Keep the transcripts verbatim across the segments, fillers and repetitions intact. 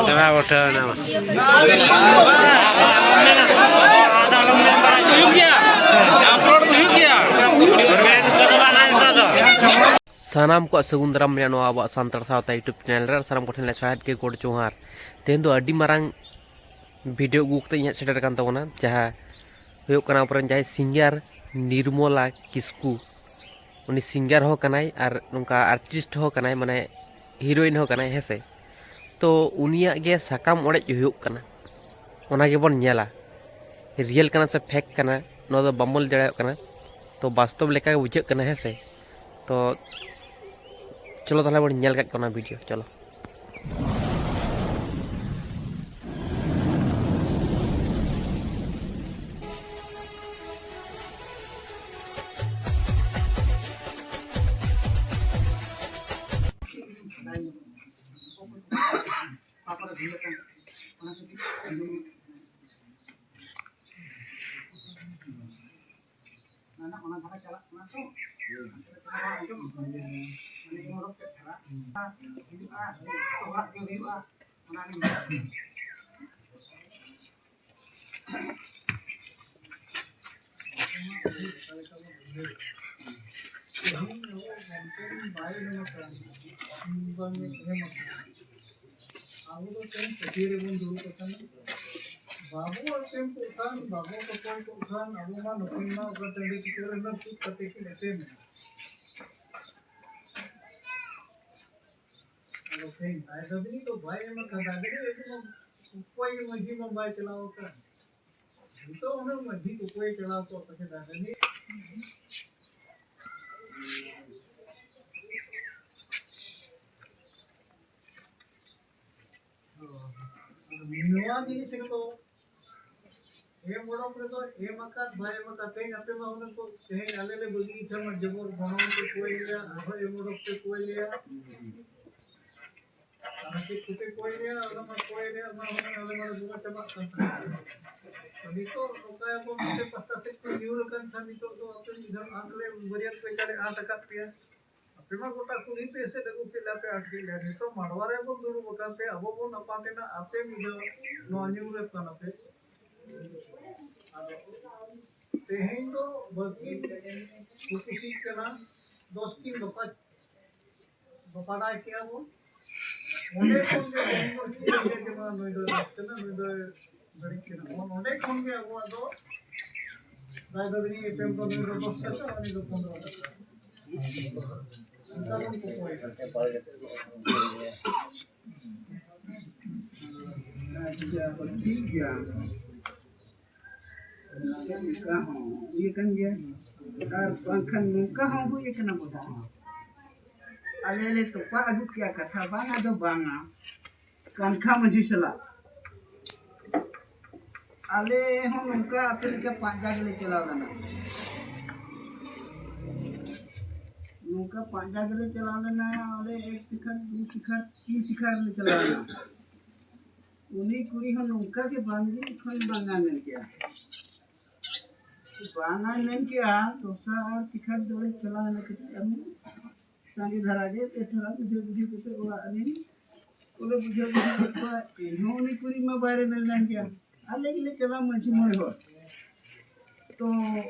ᱪᱟᱞᱟᱣ ᱩᱴᱷᱟᱹᱣ ᱮᱱᱟ᱾ ᱥᱟᱱᱟᱢ ᱠᱚᱣᱟᱜ ᱥᱟᱹᱜᱩᱱ ᱫᱟᱨᱟᱢ ᱢᱮᱱᱟᱜᱼᱟ ᱱᱚᱣᱟ ᱟᱵᱚᱣᱟᱜ ᱥᱟᱱᱛᱟᱲ ᱥᱟᱶᱛᱟ YouTube channel ᱨᱮ᱾ ᱟᱨ ᱥᱟᱱᱟᱢ ᱠᱚᱴᱷᱮᱱ ᱞᱮ ᱥᱚᱦᱟᱭᱟᱛ ᱜᱮ ᱜᱚᱰ ᱡᱚᱦᱟᱨ᱾ ᱛᱮᱦᱮᱧ ᱫᱚ ᱟᱹᱰᱤ ᱢᱟᱨᱟᱝ video ᱟᱹᱜᱩ ᱠᱟᱛᱮ ᱤᱧ ᱦᱮᱡ ᱥᱮᱴᱮᱨ ᱟᱠᱟᱱ ᱛᱟᱵᱚᱱᱟ, ᱡᱟᱦᱟᱸ ᱦᱩᱭᱩᱜ ᱠᱟᱱᱟ ᱟᱵᱚᱨᱮᱱ ᱡᱟᱦᱟᱸᱭ singer ᱱᱤᱨᱢᱚᱞᱟ ᱠᱤᱥᱠᱩ᱾ ᱩᱱᱤ singer ᱦᱚᱸ ᱠᱟᱱᱟᱭ ᱟᱨ ᱱᱚᱝᱠᱟ artist ᱦᱚᱸ ᱠᱟᱱᱟᱭ, ᱢᱟᱱᱮ heroine ᱦᱚᱸ ᱠᱟᱱᱟᱭ, ᱦᱮᱸ ᱥᱮ᱾ ᱛᱚ ᱩᱱᱤᱭᱟᱜ ᱜᱮ ᱥᱟᱠᱟᱢ ᱚᱲᱮᱡ ᱦᱩᱭᱩᱜ ᱠᱟᱱᱟ, ᱚᱱᱟ ᱜᱮᱵᱚᱱ ᱧᱮᱞᱟ real ᱠᱟᱱᱟ ᱥᱮ fake ᱠᱟᱱᱟ, ᱱᱚᱣᱟ ᱫᱚ ᱵᱟᱵᱚᱱ ᱞᱟᱹᱭ ᱫᱟᱲᱮᱭᱟᱜ ᱠᱟᱱᱟ᱾ ᱛᱚ ᱵᱟᱥᱛᱚᱵ ᱞᱮᱠᱟ ᱜᱮ ᱵᱩᱡᱷᱟᱹᱜ ᱠᱟᱱᱟ, ᱦᱮᱸ ᱥᱮ᱾ ᱛᱚ ᱪᱚᱞᱚ ᱛᱟᱦᱚᱞᱮ ᱵᱚᱱ ᱧᱮᱞ ᱠᱟᱜ ᱜᱮ ᱚᱱᱟ video, ᱪᱚᱞᱚ᱾ ᱚᱱᱟ ᱫᱷᱟᱨᱟ ᱪᱟᱞᱟᱜ ᱠᱟᱱᱟ ᱛᱚ᱾ ᱚᱱᱟ ᱟᱸᱡᱚᱢᱚᱜ ᱠᱟᱱᱟ᱾ ᱢᱟᱱᱮ ᱮᱢ ᱚᱰᱚᱠ ᱥᱮᱫ ᱫᱷᱟᱨᱟ᱾ ᱦᱩᱭᱩᱜᱼᱟ, ᱡᱚᱛᱚ ᱦᱚᱲᱟᱜ ᱜᱮ ᱦᱩᱭᱩᱜᱼᱟ᱾ ᱚᱱᱟ ᱞᱤᱧ ᱢᱮᱛᱟᱜ ᱠᱟᱱᱟ᱾ ᱛᱮᱦᱮᱧ ᱟᱵᱚ ᱜᱚᱢᱠᱮ ᱵᱟᱭ ᱮᱢ ᱟᱠᱟᱱ, ᱵᱟᱝ ᱮᱢ ᱟᱠᱟᱱ᱾ ᱟᱵᱚ ᱫᱚ ᱛᱮᱦᱮᱧ ᱯᱟᱹᱴᱭᱟᱹ ᱨᱮᱵᱚᱱ ᱫᱩᱲᱩᱵ ᱟᱠᱟᱱᱟ᱾ ᱵᱟᱵᱚ ᱮᱯᱮᱢ ᱠᱚᱜ ᱠᱷᱟᱱ, ᱵᱟᱵᱚ ᱠᱚᱠᱚᱭ ᱠᱚᱜ ᱠᱷᱟᱱ, ᱟᱵᱚ ᱢᱟ ᱱᱩᱠᱤᱱ ᱢᱟ ᱚᱠᱟ ᱴᱟᱺᱰᱤ ᱴᱤᱠᱟᱹ ᱨᱮ ᱱᱟ ᱪᱩᱯ ᱠᱟᱛᱮ ᱠᱤᱱ ᱮᱯᱮᱢ ᱮᱱᱟ᱾ ᱟᱫᱚ ᱛᱮᱦᱮᱧ ᱫᱟᱭ ᱫᱟᱹᱵᱤ ᱫᱚ ᱵᱟᱭ ᱮᱢ ᱟᱠᱟᱫᱟ, ᱫᱟᱹᱵᱤ ᱫᱚ ᱚᱠᱚᱭ ᱜᱮ ᱢᱟᱹᱡᱷᱤ ᱢᱟ ᱵᱟᱭ ᱪᱟᱞᱟᱣ ᱟᱠᱟᱱ᱾ ᱱᱤᱛᱚᱜ ᱩᱱᱟᱹᱜ ᱢᱟᱹᱡᱷᱤ ᱠᱚᱠᱚᱭ ᱪᱟᱞᱟᱣ ᱠᱚᱜ ᱯᱟᱪᱮ ᱫᱟᱫᱟ ᱱᱤᱛ᱾ ᱱᱚᱣᱟ ᱡᱤᱱᱤᱥ ᱨᱮᱫᱚ ᱮᱢ ᱚᱰᱚᱠ ᱨᱮᱫᱚ ᱮᱢ ᱟᱠᱟᱫ ᱵᱟᱭ ᱮᱢ ᱟᱠᱟᱫ, ᱛᱮᱦᱮᱧ ᱟᱯᱮ ᱢᱟ ᱦᱩᱱᱟᱹᱝ ᱠᱚ, ᱛᱮᱦᱮᱧ ᱟᱞᱮ ᱞᱮ ᱵᱟᱹᱜᱤ ᱠᱷᱟᱱ ᱢᱟ ᱡᱮᱢᱚᱱ ᱜᱚᱱᱚᱝ ᱯᱮ ᱠᱚᱭ ᱞᱮᱭᱟ, ᱟᱨᱦᱚᱸ ᱮᱢ ᱚᱰᱚᱠ ᱯᱮ ᱠᱚᱭ ᱞᱮᱭᱟ᱾ ᱪᱮᱫ ᱠᱚᱯᱮ ᱠᱚᱭ ᱨᱮᱭᱟ, ᱚᱱᱟ ᱢᱟ ᱠᱚᱭ ᱨᱮᱭᱟ, ᱚᱱᱟ ᱦᱚᱸ ᱟᱞᱮ ᱢᱟ ᱵᱚᱸᱜᱟ ᱪᱟᱵᱟᱜ ᱠᱟᱱ ᱛᱟᱞᱮᱭᱟ᱾ ᱱᱤᱛᱚᱜ ᱱᱚᱝᱠᱟ ᱟᱵᱚ ᱢᱤᱫᱴᱮᱱ ᱯᱟᱥᱴᱟ ᱥᱮᱫ ᱠᱷᱚᱱ ᱧᱩᱨ ᱟᱠᱟᱱ ᱠᱷᱟᱱ ᱱᱤᱛᱚᱜ ᱫᱚ ᱟᱯᱮ ᱢᱤᱫ ᱫᱷᱟᱣ ᱟᱸᱠ ᱞᱮ ᱵᱟᱹᱨᱭᱟᱹᱛ ᱞᱮᱠᱟ ᱞᱮ ᱟᱸᱴ ᱟᱠᱟᱫ ᱯᱮᱭᱟ᱾ ᱟᱯᱮ ᱢᱟ ᱜᱚᱴᱟ ᱠᱩᱞᱦᱤ ᱯᱮ ᱮᱥᱮᱫ ᱟᱹᱜᱩ ᱠᱮᱫ ᱞᱮᱭᱟ, ᱯᱮ ᱟᱸᱴ ᱠᱮᱫ ᱞᱮᱭᱟ᱾ ᱱᱤᱛᱚᱜ ᱢᱟᱰᱣᱟ ᱨᱮ ᱵᱚᱱ ᱫᱩᱲᱩᱵ ᱟᱠᱟᱱ ᱛᱮ ᱟᱵᱚ ᱵᱚᱱ ᱟᱯᱟᱱ ᱮᱱᱟ, ᱟᱯᱮ ᱢᱤᱫ ᱫᱷᱟᱣ ᱱᱚᱣᱟ ᱧᱩᱨ ᱟᱠᱟᱱᱟ ᱯᱮ᱾ ᱟᱫᱚ ᱛᱮᱦᱮᱧ ᱫᱚ ᱵᱟᱹᱠᱤ ᱠᱩᱥᱤᱜ ᱠᱟᱱᱟ, ᱫᱚᱥ ᱴᱤ ᱵᱟᱯᱟ ᱵᱟᱰᱟᱭ ᱠᱮᱜᱼᱟ ᱵᱚᱱ᱾ ᱚᱸᱰᱮ ᱠᱷᱚᱱ ᱜᱮ ᱵᱚᱱ ᱴᱷᱤᱠᱟᱹᱭᱟ ᱡᱮ ᱵᱟᱝ ᱱᱩᱭ ᱫᱚᱭ ᱨᱟᱡᱽ ᱠᱟᱱᱟ, ᱱᱩᱭ ᱫᱚᱭ ᱵᱟᱹᱲᱤᱡ ᱠᱟᱱᱟ᱾ ᱚᱱ-, ᱚᱸᱰᱮ ᱠᱷᱚᱱ ᱜᱮ ᱟᱵᱚᱣᱟᱜ ᱫᱚ ᱨᱟᱭ ᱫᱟᱹᱫᱽᱱᱤ ᱮᱯᱮᱢ ᱫᱚ ᱱᱩᱭ ᱫᱚ ᱫᱚᱥ ᱴᱟᱠᱟ, ᱩᱱᱤ ᱫᱚ ᱯᱚᱱᱨᱚ ᱴᱟᱠᱟ᱾ ᱚᱱᱠᱟ ᱵᱚᱱ ᱠᱚᱠᱚᱭᱮᱫᱟ᱾ ᱟᱪᱪᱷᱟ, ᱴᱷᱤᱠ ᱜᱮᱭᱟ᱾ ᱱᱚᱝᱠᱟ ᱦᱚᱸ ᱦᱩᱭ ᱟᱠᱟᱱ ᱜᱮᱭᱟ᱾ ᱟᱨ ᱵᱟᱝᱠᱷᱟᱱ ᱱᱚᱝᱠᱟ ᱦᱚᱸ ᱦᱩᱭ ᱟᱠᱟᱱᱟ ᱵᱚᱞᱮ᱾ ᱟᱞᱮ ᱞᱮ ᱛᱚᱯᱟ ᱟᱹᱜᱩ ᱠᱮᱜᱼᱟ ᱠᱟᱛᱷᱟ, ᱵᱟᱝ ᱟᱫᱚ ᱵᱟᱝᱟ, ᱠᱟᱱᱠᱷᱟ ᱢᱟᱹᱡᱷᱤ ᱥᱟᱞᱟᱜ᱾ ᱟᱞᱮ ᱦᱚᱸ ᱱᱚᱝᱠᱟ ᱟᱯᱮ ᱞᱮᱠᱟ ᱯᱟᱸᱡᱟ ᱜᱮᱞᱮ ᱪᱟᱞᱟᱣ ᱞᱮᱱᱟ᱾ ᱱᱚᱝᱠᱟ ᱯᱟᱸᱡᱟ ᱜᱮᱞᱮ ᱪᱟᱞᱟᱣ ᱞᱮᱱᱟ, ᱚᱸᱰᱮ ᱮᱠ ᱛᱤᱠᱷᱟᱨ, ᱫᱩ ᱛᱤᱠᱷᱟᱨ, ᱛᱤᱱ ᱛᱤᱠᱷᱟᱨ ᱞᱮ ᱪᱟᱞᱟᱣ ᱞᱮᱱᱟ᱾ ᱩᱱᱤ ᱠᱩᱲᱤ ᱦᱚᱸ ᱱᱚᱝᱠᱟ ᱜᱮ ᱵᱟᱝ ᱜᱮ ᱠᱷᱚᱱ ᱵᱟᱝᱟ ᱢᱮᱱ ᱠᱮᱜᱼᱟ᱾ ᱵᱟᱝᱟ ᱢᱮᱱ ᱠᱮᱜᱼᱟ, ᱫᱚᱥᱟᱨ ᱛᱤᱠᱷᱟᱨ ᱫᱚᱞᱮ ᱪᱟᱞᱟᱣ ᱮᱱᱟ ᱠᱟᱹᱴᱤᱡ ᱟᱨᱦᱚᱸ ᱥᱟᱸᱜᱮ ᱫᱷᱟᱨᱟ ᱜᱮ, ᱯᱮ ᱴᱷᱟᱲᱟ ᱵᱩᱡᱷᱟᱹᱣ ᱵᱩᱡᱷᱟᱹᱣ ᱠᱟᱛᱮ ᱚᱲᱟᱜ ᱨᱮᱱ ᱠᱚᱞᱮ ᱵᱩᱡᱷᱟᱹᱣ ᱵᱩᱡᱷᱟᱹᱣ ᱠᱮᱫ ᱠᱚᱣᱟ᱾ ᱮᱱᱦᱚᱸ ᱩᱱᱤ ᱠᱩᱲᱤ ᱢᱟ ᱵᱟᱭ ᱨᱮᱵᱮᱱ ᱞᱮᱱ ᱜᱮᱭᱟ᱾ ᱟᱞᱮ ᱜᱮᱞᱮ ᱪᱟᱞᱟᱣ ᱢᱟᱹᱡᱷᱤ ᱢᱚᱬᱮ ᱦᱚᱲ᱾ ᱛᱚ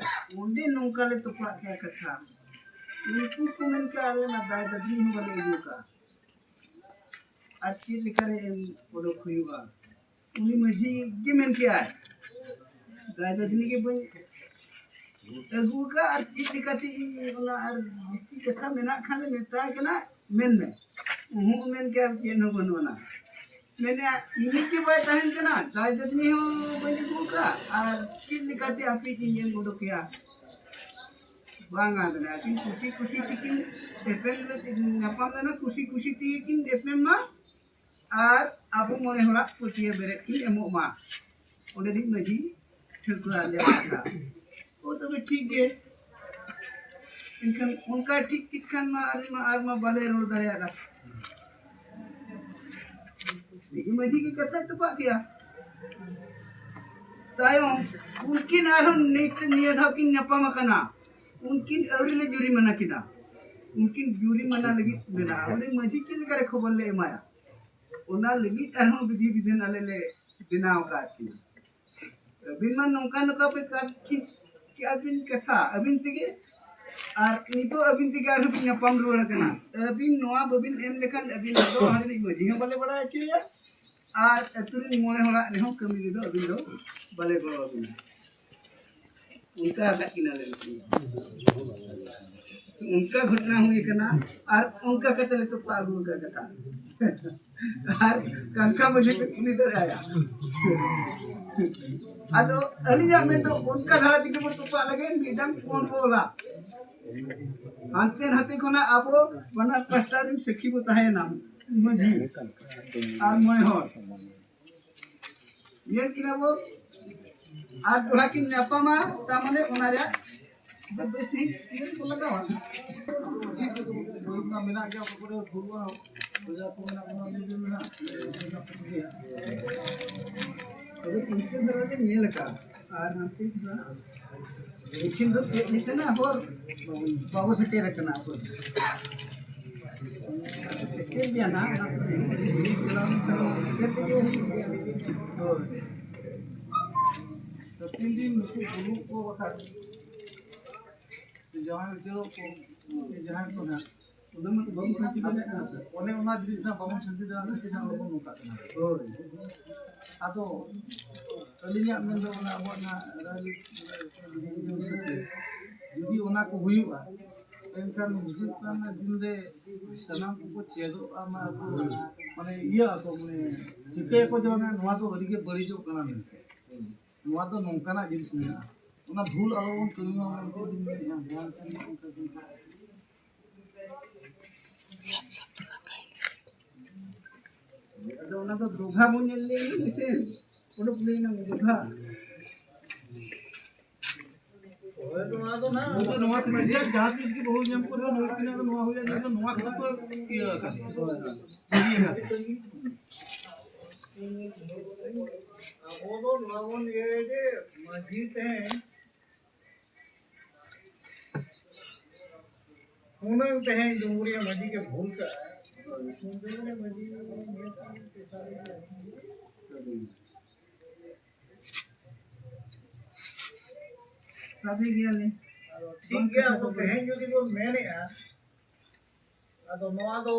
ᱚᱸᱰᱮ ᱱᱚᱝᱠᱟ ᱞᱮ ᱛᱚᱯᱟᱜ ᱠᱮᱜᱼᱟ ᱠᱟᱛᱷᱟ᱾ ᱩᱱᱠᱩ ᱠᱚ ᱢᱮᱱ ᱠᱮᱜᱼᱟ, ᱟᱞᱮ ᱢᱟ ᱫᱟᱭ ᱫᱟᱹᱫᱽᱱᱤ ᱦᱚᱸ ᱵᱟᱞᱮ ᱟᱹᱜᱩ ᱟᱠᱟᱫᱼᱟ᱾ ᱟᱨ ᱪᱮᱫ ᱞᱮᱠᱟᱨᱮ ᱮᱢ ᱚᱰᱚᱠ ᱦᱩᱭᱩᱜᱼᱟ? ᱩᱱᱤ ᱢᱟᱹᱡᱷᱤ ᱜᱮ ᱢᱮᱱ ᱠᱮᱜᱼᱟᱭ, ᱫᱟᱭ ᱫᱟᱹᱫᱽᱱᱤ ᱜᱮ ᱵᱟᱹᱧ ᱟᱹᱜᱩ ᱟᱠᱟᱫ, ᱟᱨ ᱪᱮᱫ ᱞᱮᱠᱟᱛᱮ ᱤᱧ ᱚᱱᱟ, ᱟᱨ ᱵᱤᱥᱛᱤ ᱠᱟᱛᱷᱟ ᱢᱮᱱᱟᱜ ᱠᱷᱟᱱ ᱞᱮ ᱢᱮᱛᱟᱭ ᱠᱟᱱᱟ, ᱢᱮᱱ ᱢᱮ᱾ ᱩᱦᱩᱸ ᱢᱮᱱ ᱠᱮᱜᱼᱟ, ᱪᱮᱫ ᱦᱚᱸ ᱵᱟᱹᱱᱩᱜ ᱟᱱᱟ᱾ ᱢᱮᱱᱮᱜᱼᱟ, ᱤᱧᱤᱡ ᱜᱮ ᱵᱟᱭ ᱛᱟᱦᱮᱱ ᱠᱟᱱᱟ, ᱫᱟᱭ ᱫᱟᱹᱫᱽᱱᱤ ᱦᱚᱸ ᱵᱟᱹᱧ ᱟᱹᱜᱩ ᱟᱠᱟᱫ, ᱟᱨ ᱪᱮᱫ ᱞᱮᱠᱟᱛᱮ ᱟᱯᱮ ᱤᱧ ᱮᱢ ᱚᱰᱚᱠᱮᱭᱟ? ᱵᱟᱝᱟ, ᱢᱮᱱᱮ ᱟᱹᱠᱤᱱ ᱠᱩᱥᱤ ᱠᱩᱥᱤ ᱛᱮᱠᱤᱱ ᱮᱯᱮᱢ ᱧᱟᱯᱟᱢ ᱞᱮᱱᱟ, ᱠᱩᱥᱤ ᱠᱩᱥᱤ ᱛᱮᱜᱮ ᱠᱤᱱ ᱮᱯᱮᱢ ᱢᱟ, ᱟᱨ ᱟᱵᱚ ᱢᱚᱬᱮ ᱦᱚᱲᱟᱜ ᱯᱟᱹᱛᱭᱟᱹ ᱵᱮᱨᱮᱫ ᱠᱤᱱ ᱮᱢᱚᱜ ᱢᱟ᱾ ᱚᱸᱰᱮᱱᱤᱡ ᱢᱟᱹᱡᱷᱤ ᱴᱷᱟᱹᱣᱠᱟᱹ ᱟᱫ ᱞᱮᱭᱟ ᱠᱟᱛᱷᱟ᱾ ᱳ, ᱛᱚᱵᱮ ᱴᱷᱤᱠ ᱜᱮ᱾ ᱮᱱᱠᱷᱟᱱ ᱚᱱᱠᱟ ᱴᱷᱤᱠ ᱠᱮᱫ ᱠᱷᱟᱱ ᱢᱟ ᱟᱞᱮ ᱢᱟ ᱟᱨ ᱢᱟ ᱵᱟᱞᱮ ᱨᱚᱲ ᱫᱟᱲᱮᱭᱟᱜᱼᱟ᱾ ᱢᱟᱹᱡᱷᱤ ᱜᱮ ᱠᱟᱛᱷᱟᱭ ᱛᱚᱯᱟᱜ ᱠᱮᱭᱟ᱾ ᱛᱟᱭᱚᱢ ᱩᱱᱠᱤᱱ ᱟᱨᱦᱚᱸ ᱱᱤᱛ ᱱᱤᱭᱟᱹ ᱫᱷᱟᱣ ᱠᱤᱱ ᱧᱟᱯᱟᱢ ᱟᱠᱟᱱᱟ᱾ ᱩᱱᱠᱤᱱ ᱟᱹᱣᱨᱤ ᱞᱮ ᱡᱩᱨᱤᱢᱟᱱᱟ ᱠᱤᱱᱟ᱾ ᱩᱱᱠᱤᱱ ᱡᱩᱨᱤᱢᱟᱱᱟ ᱞᱟᱹᱜᱤᱫ ᱢᱮᱱᱟᱜᱼᱟ᱾ ᱚᱸᱰᱮ ᱢᱟᱹᱡᱷᱤ ᱪᱮᱫ ᱞᱮᱠᱟᱨᱮ ᱠᱷᱚᱵᱚᱨ ᱞᱮ ᱮᱢᱟᱭᱟ? ᱚᱱᱟ ᱞᱟᱹᱜᱤᱫ ᱟᱨᱦᱚᱸ ᱵᱤᱫᱷᱤ ᱵᱤᱫᱷᱟᱹᱱ ᱟᱞᱮ ᱞᱮ ᱵᱮᱱᱟᱣ ᱟᱠᱟᱫ ᱠᱤᱱᱟ᱾ ᱟᱹᱵᱤᱱ ᱢᱟ ᱱᱚᱝᱠᱟ ᱱᱚᱝᱠᱟ ᱯᱮ ᱠᱟᱴ ᱴᱷᱤᱠ ᱠᱮᱜᱼᱟ ᱵᱤᱱ ᱠᱟᱛᱷᱟ ᱟᱹᱵᱤᱱ ᱛᱮᱜᱮ, ᱟᱨ ᱱᱤᱛᱚᱜ ᱟᱹᱵᱤᱱ ᱛᱮᱜᱮ ᱟᱨᱦᱚᱸ ᱵᱤᱱ ᱧᱟᱯᱟᱢ ᱨᱩᱣᱟᱹᱲ ᱟᱠᱟᱱᱟ᱾ ᱟᱹᱵᱤᱱ ᱱᱚᱣᱟ ᱵᱟᱹᱵᱤᱱ ᱮᱢ ᱞᱮᱠᱷᱟᱱ ᱟᱹᱵᱤᱱ ᱫᱚ ᱦᱟᱹᱱᱤ ᱢᱟᱹᱡᱷᱤ ᱦᱚᱸ ᱵᱟᱞᱮ ᱵᱟᱲᱟᱭ ᱦᱚᱪᱚᱭᱟ, ᱟᱨ ᱟᱹᱛᱩ ᱨᱮᱱ ᱢᱚᱬᱮ ᱦᱚᱲᱟᱜ ᱨᱮᱦᱚᱸ ᱠᱟᱹᱢᱤ ᱨᱮᱫᱚ ᱟᱹᱵᱤᱱ ᱫᱚ ᱵᱟᱞᱮ ᱜᱚᱲᱚ ᱟᱹᱵᱤᱱᱟ᱾ ᱚᱱᱠᱟ ᱟᱠᱟᱫ ᱠᱤᱱᱟ ᱞᱮ ᱱᱩᱠᱤᱱ᱾ ᱚᱱᱠᱟ ᱜᱷᱚᱴᱚᱱᱟ ᱦᱩᱭ ᱟᱠᱟᱱᱟ, ᱟᱨ ᱚᱱᱠᱟ ᱠᱟᱛᱮ ᱞᱮ ᱛᱚᱯᱟ ᱟᱹᱜᱩ ᱟᱠᱟᱫ ᱠᱟᱛᱷᱟ᱾ ᱟᱨ ᱠᱟᱱᱠᱷᱟ ᱢᱟᱹᱡᱷᱤ ᱯᱮ ᱠᱩᱞᱤ ᱫᱟᱲᱮᱭᱟᱭᱟ᱾ ᱟᱫᱚ ᱟᱹᱞᱤᱧᱟᱜ ᱢᱮᱱ ᱫᱚ ᱚᱱᱠᱟ ᱫᱷᱟᱨᱟ ᱛᱮᱜᱮ ᱵᱚ ᱛᱚᱯᱟᱜ ᱞᱟᱹᱜᱤᱫ ᱢᱤᱫᱴᱟᱝ ᱯᱚᱱ ᱵᱚ ᱚᱞᱟ᱾ ᱦᱟᱱᱛᱮ ᱱᱟᱛᱮ ᱠᱷᱚᱱᱟᱜ ᱟᱵᱚ ᱵᱟᱱᱟᱨ ᱯᱟᱦᱴᱟ ᱨᱮᱱ ᱥᱟᱹᱠᱷᱤ ᱵᱚ ᱛᱟᱦᱮᱸᱭᱮᱱᱟ, ᱢᱟᱹᱡᱷᱤ ᱟᱨ ᱢᱚᱬᱮ ᱦᱚᱲ᱾ ᱧᱮᱞ ᱠᱤᱱᱟ ᱵᱚ, ᱟᱨ ᱫᱚᱦᱲᱟ ᱠᱤᱱ ᱧᱟᱯᱟᱢᱟ, ᱛᱟᱨ ᱢᱟᱱᱮ ᱚᱱᱟ ᱨᱮᱭᱟᱜ ᱵᱮᱥ ᱴᱷᱤᱠ ᱤᱭᱟᱹ ᱠᱚ ᱞᱟᱜᱟᱣᱟ᱾ ᱪᱮᱫ ᱠᱚ ᱢᱮᱱᱟᱜ ᱜᱮᱭᱟ, ᱚᱠᱟ ᱠᱚᱨᱮ ᱵᱷᱩᱞ ᱵᱟᱝ, ᱚᱡᱟ ᱠᱚ ᱢᱮᱱᱟᱜ ᱵᱚᱱᱟ, ᱱᱤᱡᱮ ᱢᱮᱱᱟᱜ᱾ ᱛᱚᱵᱮ ᱤᱱᱠᱟᱹ ᱫᱷᱟᱨᱟ ᱞᱮ ᱧᱮᱞ ᱟᱠᱟᱫᱼᱟ᱾ ᱟᱨ ᱦᱟᱱᱛᱮ ᱫᱚ ᱞᱮᱠᱤᱱ ᱫᱚ ᱪᱮᱫ ᱞᱮᱠᱟᱱᱟᱜ ᱦᱚᱨ ᱵᱟᱵᱚ ᱥᱮᱴᱮᱨ ᱟᱠᱟᱱᱟ ᱟᱵᱚ ᱫᱚ᱾ ᱥᱮᱴᱮᱨ ᱜᱮᱭᱟ ᱱᱟᱦᱟᱜ, ᱚᱱᱟ ᱠᱚᱫᱚ ᱪᱟᱞᱟᱣ ᱞᱮᱱᱠᱷᱟᱱ ᱥᱮᱴᱮᱨ ᱛᱮᱜᱮ ᱦᱩᱭᱩᱜ ᱜᱮᱭᱟ᱾ ᱦᱳᱭ᱾ ᱛᱚ ᱛᱤᱱ ᱫᱤᱱ ᱱᱩᱠᱩ ᱵᱟᱹᱱᱩᱜ ᱠᱚ ᱵᱟᱠᱷᱟᱡ, ᱥᱮ ᱡᱟᱶᱟᱭ ᱩᱪᱟᱹᱲᱚᱜ ᱠᱚ, ᱥᱮ ᱡᱟᱦᱟᱸᱭ ᱠᱚ ᱱᱟᱦᱟᱜ, ᱚᱱᱟ ᱢᱟᱛᱚ ᱵᱟᱵᱚᱱ ᱥᱟᱹᱱᱛᱤ ᱫᱟᱲᱮᱭᱟᱜ ᱠᱟᱱᱟ ᱛᱚ᱾ ᱚᱱᱮ ᱚᱱᱟ ᱡᱤᱱᱤᱥ ᱱᱟᱜ ᱵᱟᱵᱚᱱ ᱥᱟᱹᱱᱛᱤ ᱫᱟᱲᱮᱭᱟᱜ ᱠᱟᱱᱟ, ᱥᱮ ᱱᱟᱜ ᱵᱟᱵᱚᱱ ᱱᱚᱝᱠᱟᱜ ᱠᱟᱱᱟ᱾ ᱦᱳᱭ᱾ ᱟᱫᱚ ᱟᱹᱞᱤᱧᱟᱜ ᱢᱮᱱ ᱫᱚ ᱚᱱᱟ ᱟᱵᱚᱣᱟᱜ ᱱᱟᱜ ᱨᱟᱭᱨᱤᱛ ᱦᱤᱥᱟᱹᱵ ᱛᱮ ᱡᱩᱫᱤ ᱚᱱᱟ ᱠᱚ ᱦᱩᱭᱩᱜᱼᱟ, ᱮᱱᱠᱷᱟᱱ ᱦᱤᱡᱩᱜ ᱠᱟᱱ ᱫᱤᱱ ᱨᱮ ᱥᱟᱱᱟᱢ ᱠᱚᱠᱚ ᱪᱮᱫᱚᱜᱼᱟ, ᱢᱟ ᱟᱵᱚ ᱢᱟᱱᱮ ᱤᱭᱟᱹ ᱟᱠᱚ, ᱢᱟᱱᱮ ᱴᱷᱤᱠᱟᱹᱭᱟᱠᱚ ᱡᱮ ᱢᱟᱱᱮ ᱱᱚᱣᱟ ᱫᱚ ᱟᱹᱰᱤ ᱜᱮ ᱵᱟᱹᱲᱤᱡᱚᱜ ᱠᱟᱱᱟ ᱢᱮᱱᱛᱮ᱾ ᱱᱚᱣᱟ ᱫᱚ ᱱᱚᱝᱠᱟᱱᱟᱜ ᱡᱤᱱᱤᱥ ᱢᱮᱱᱟᱜᱼᱟ, ᱚᱱᱟ ᱵᱷᱩᱞ ᱟᱞᱚ ᱵᱚᱱ ᱠᱟᱹᱢᱤ ᱢᱟ ᱢᱮᱱᱛᱮ ᱞᱤᱧ ᱢᱮᱱᱮᱫᱼᱟ᱾ ᱡᱟᱦᱟᱸ ᱞᱮᱠᱟ ᱜᱮ ᱚᱱᱠᱟ ᱜᱮ᱾ ᱟᱫᱚ ᱚᱱᱟ ᱫᱚ ᱫᱚᱜᱷᱟ ᱵᱚᱱ ᱧᱮᱞ ᱞᱮᱭᱟ, ᱢᱤᱥᱮ ᱩᱰᱩᱠ ᱞᱮᱭᱟ ᱫᱚᱜᱷᱟ᱾ ᱦᱳᱭ, ᱱᱚᱣᱟ ᱫᱚ ᱱᱟᱦᱟᱜ ᱱᱚᱣᱟ ᱠᱷᱟᱹᱛᱤᱨ ᱜᱮ ᱡᱟᱦᱟᱸ ᱛᱤᱥ ᱜᱮ ᱵᱟᱹᱦᱩ ᱧᱟᱢ ᱠᱚᱨᱮ ᱦᱚᱸ ᱱᱩᱭ ᱠᱤᱱᱟᱜ ᱫᱚ ᱱᱚᱣᱟ ᱦᱩᱭᱩᱜᱼᱟ, ᱱᱩᱭ ᱫᱚ ᱱᱚᱣᱟ ᱠᱷᱟᱹᱛᱤᱨ ᱠᱚ ᱤᱭᱟᱹ ᱟᱠᱟᱫ᱾ ᱦᱳᱭ, ᱦᱳᱭ᱾ ᱵᱟᱹᱜᱤ ᱟᱠᱟᱫ᱾ ᱟᱵᱚ ᱫᱚ ᱱᱚᱣᱟ ᱵᱚᱱ ᱤᱭᱟᱹᱭᱟ ᱡᱮ ᱢᱟᱹᱡᱷᱤ ᱛᱮᱦᱮᱧ ᱦᱩᱱᱟᱹᱝ ᱛᱮᱦᱮᱧ ᱰᱩᱢᱩᱨᱤᱭᱟᱹ ᱢᱟᱹᱡᱷᱤ ᱜᱮ ᱵᱷᱩᱞ ᱠᱟᱜᱼᱟ᱾ ᱰᱩᱢᱩᱨᱤᱭᱟᱹ ᱢᱟᱹᱡᱷᱤ ᱥᱟᱵᱮ ᱜᱮᱭᱟᱞᱮ᱾ ᱴᱷᱤᱠ ᱜᱮᱭᱟ, ᱟᱵᱚ ᱛᱮᱦᱮᱧ ᱡᱩᱫᱤ ᱵᱚᱱ ᱢᱮᱱᱮᱜᱼᱟ, ᱟᱫᱚ ᱱᱚᱣᱟ ᱫᱚ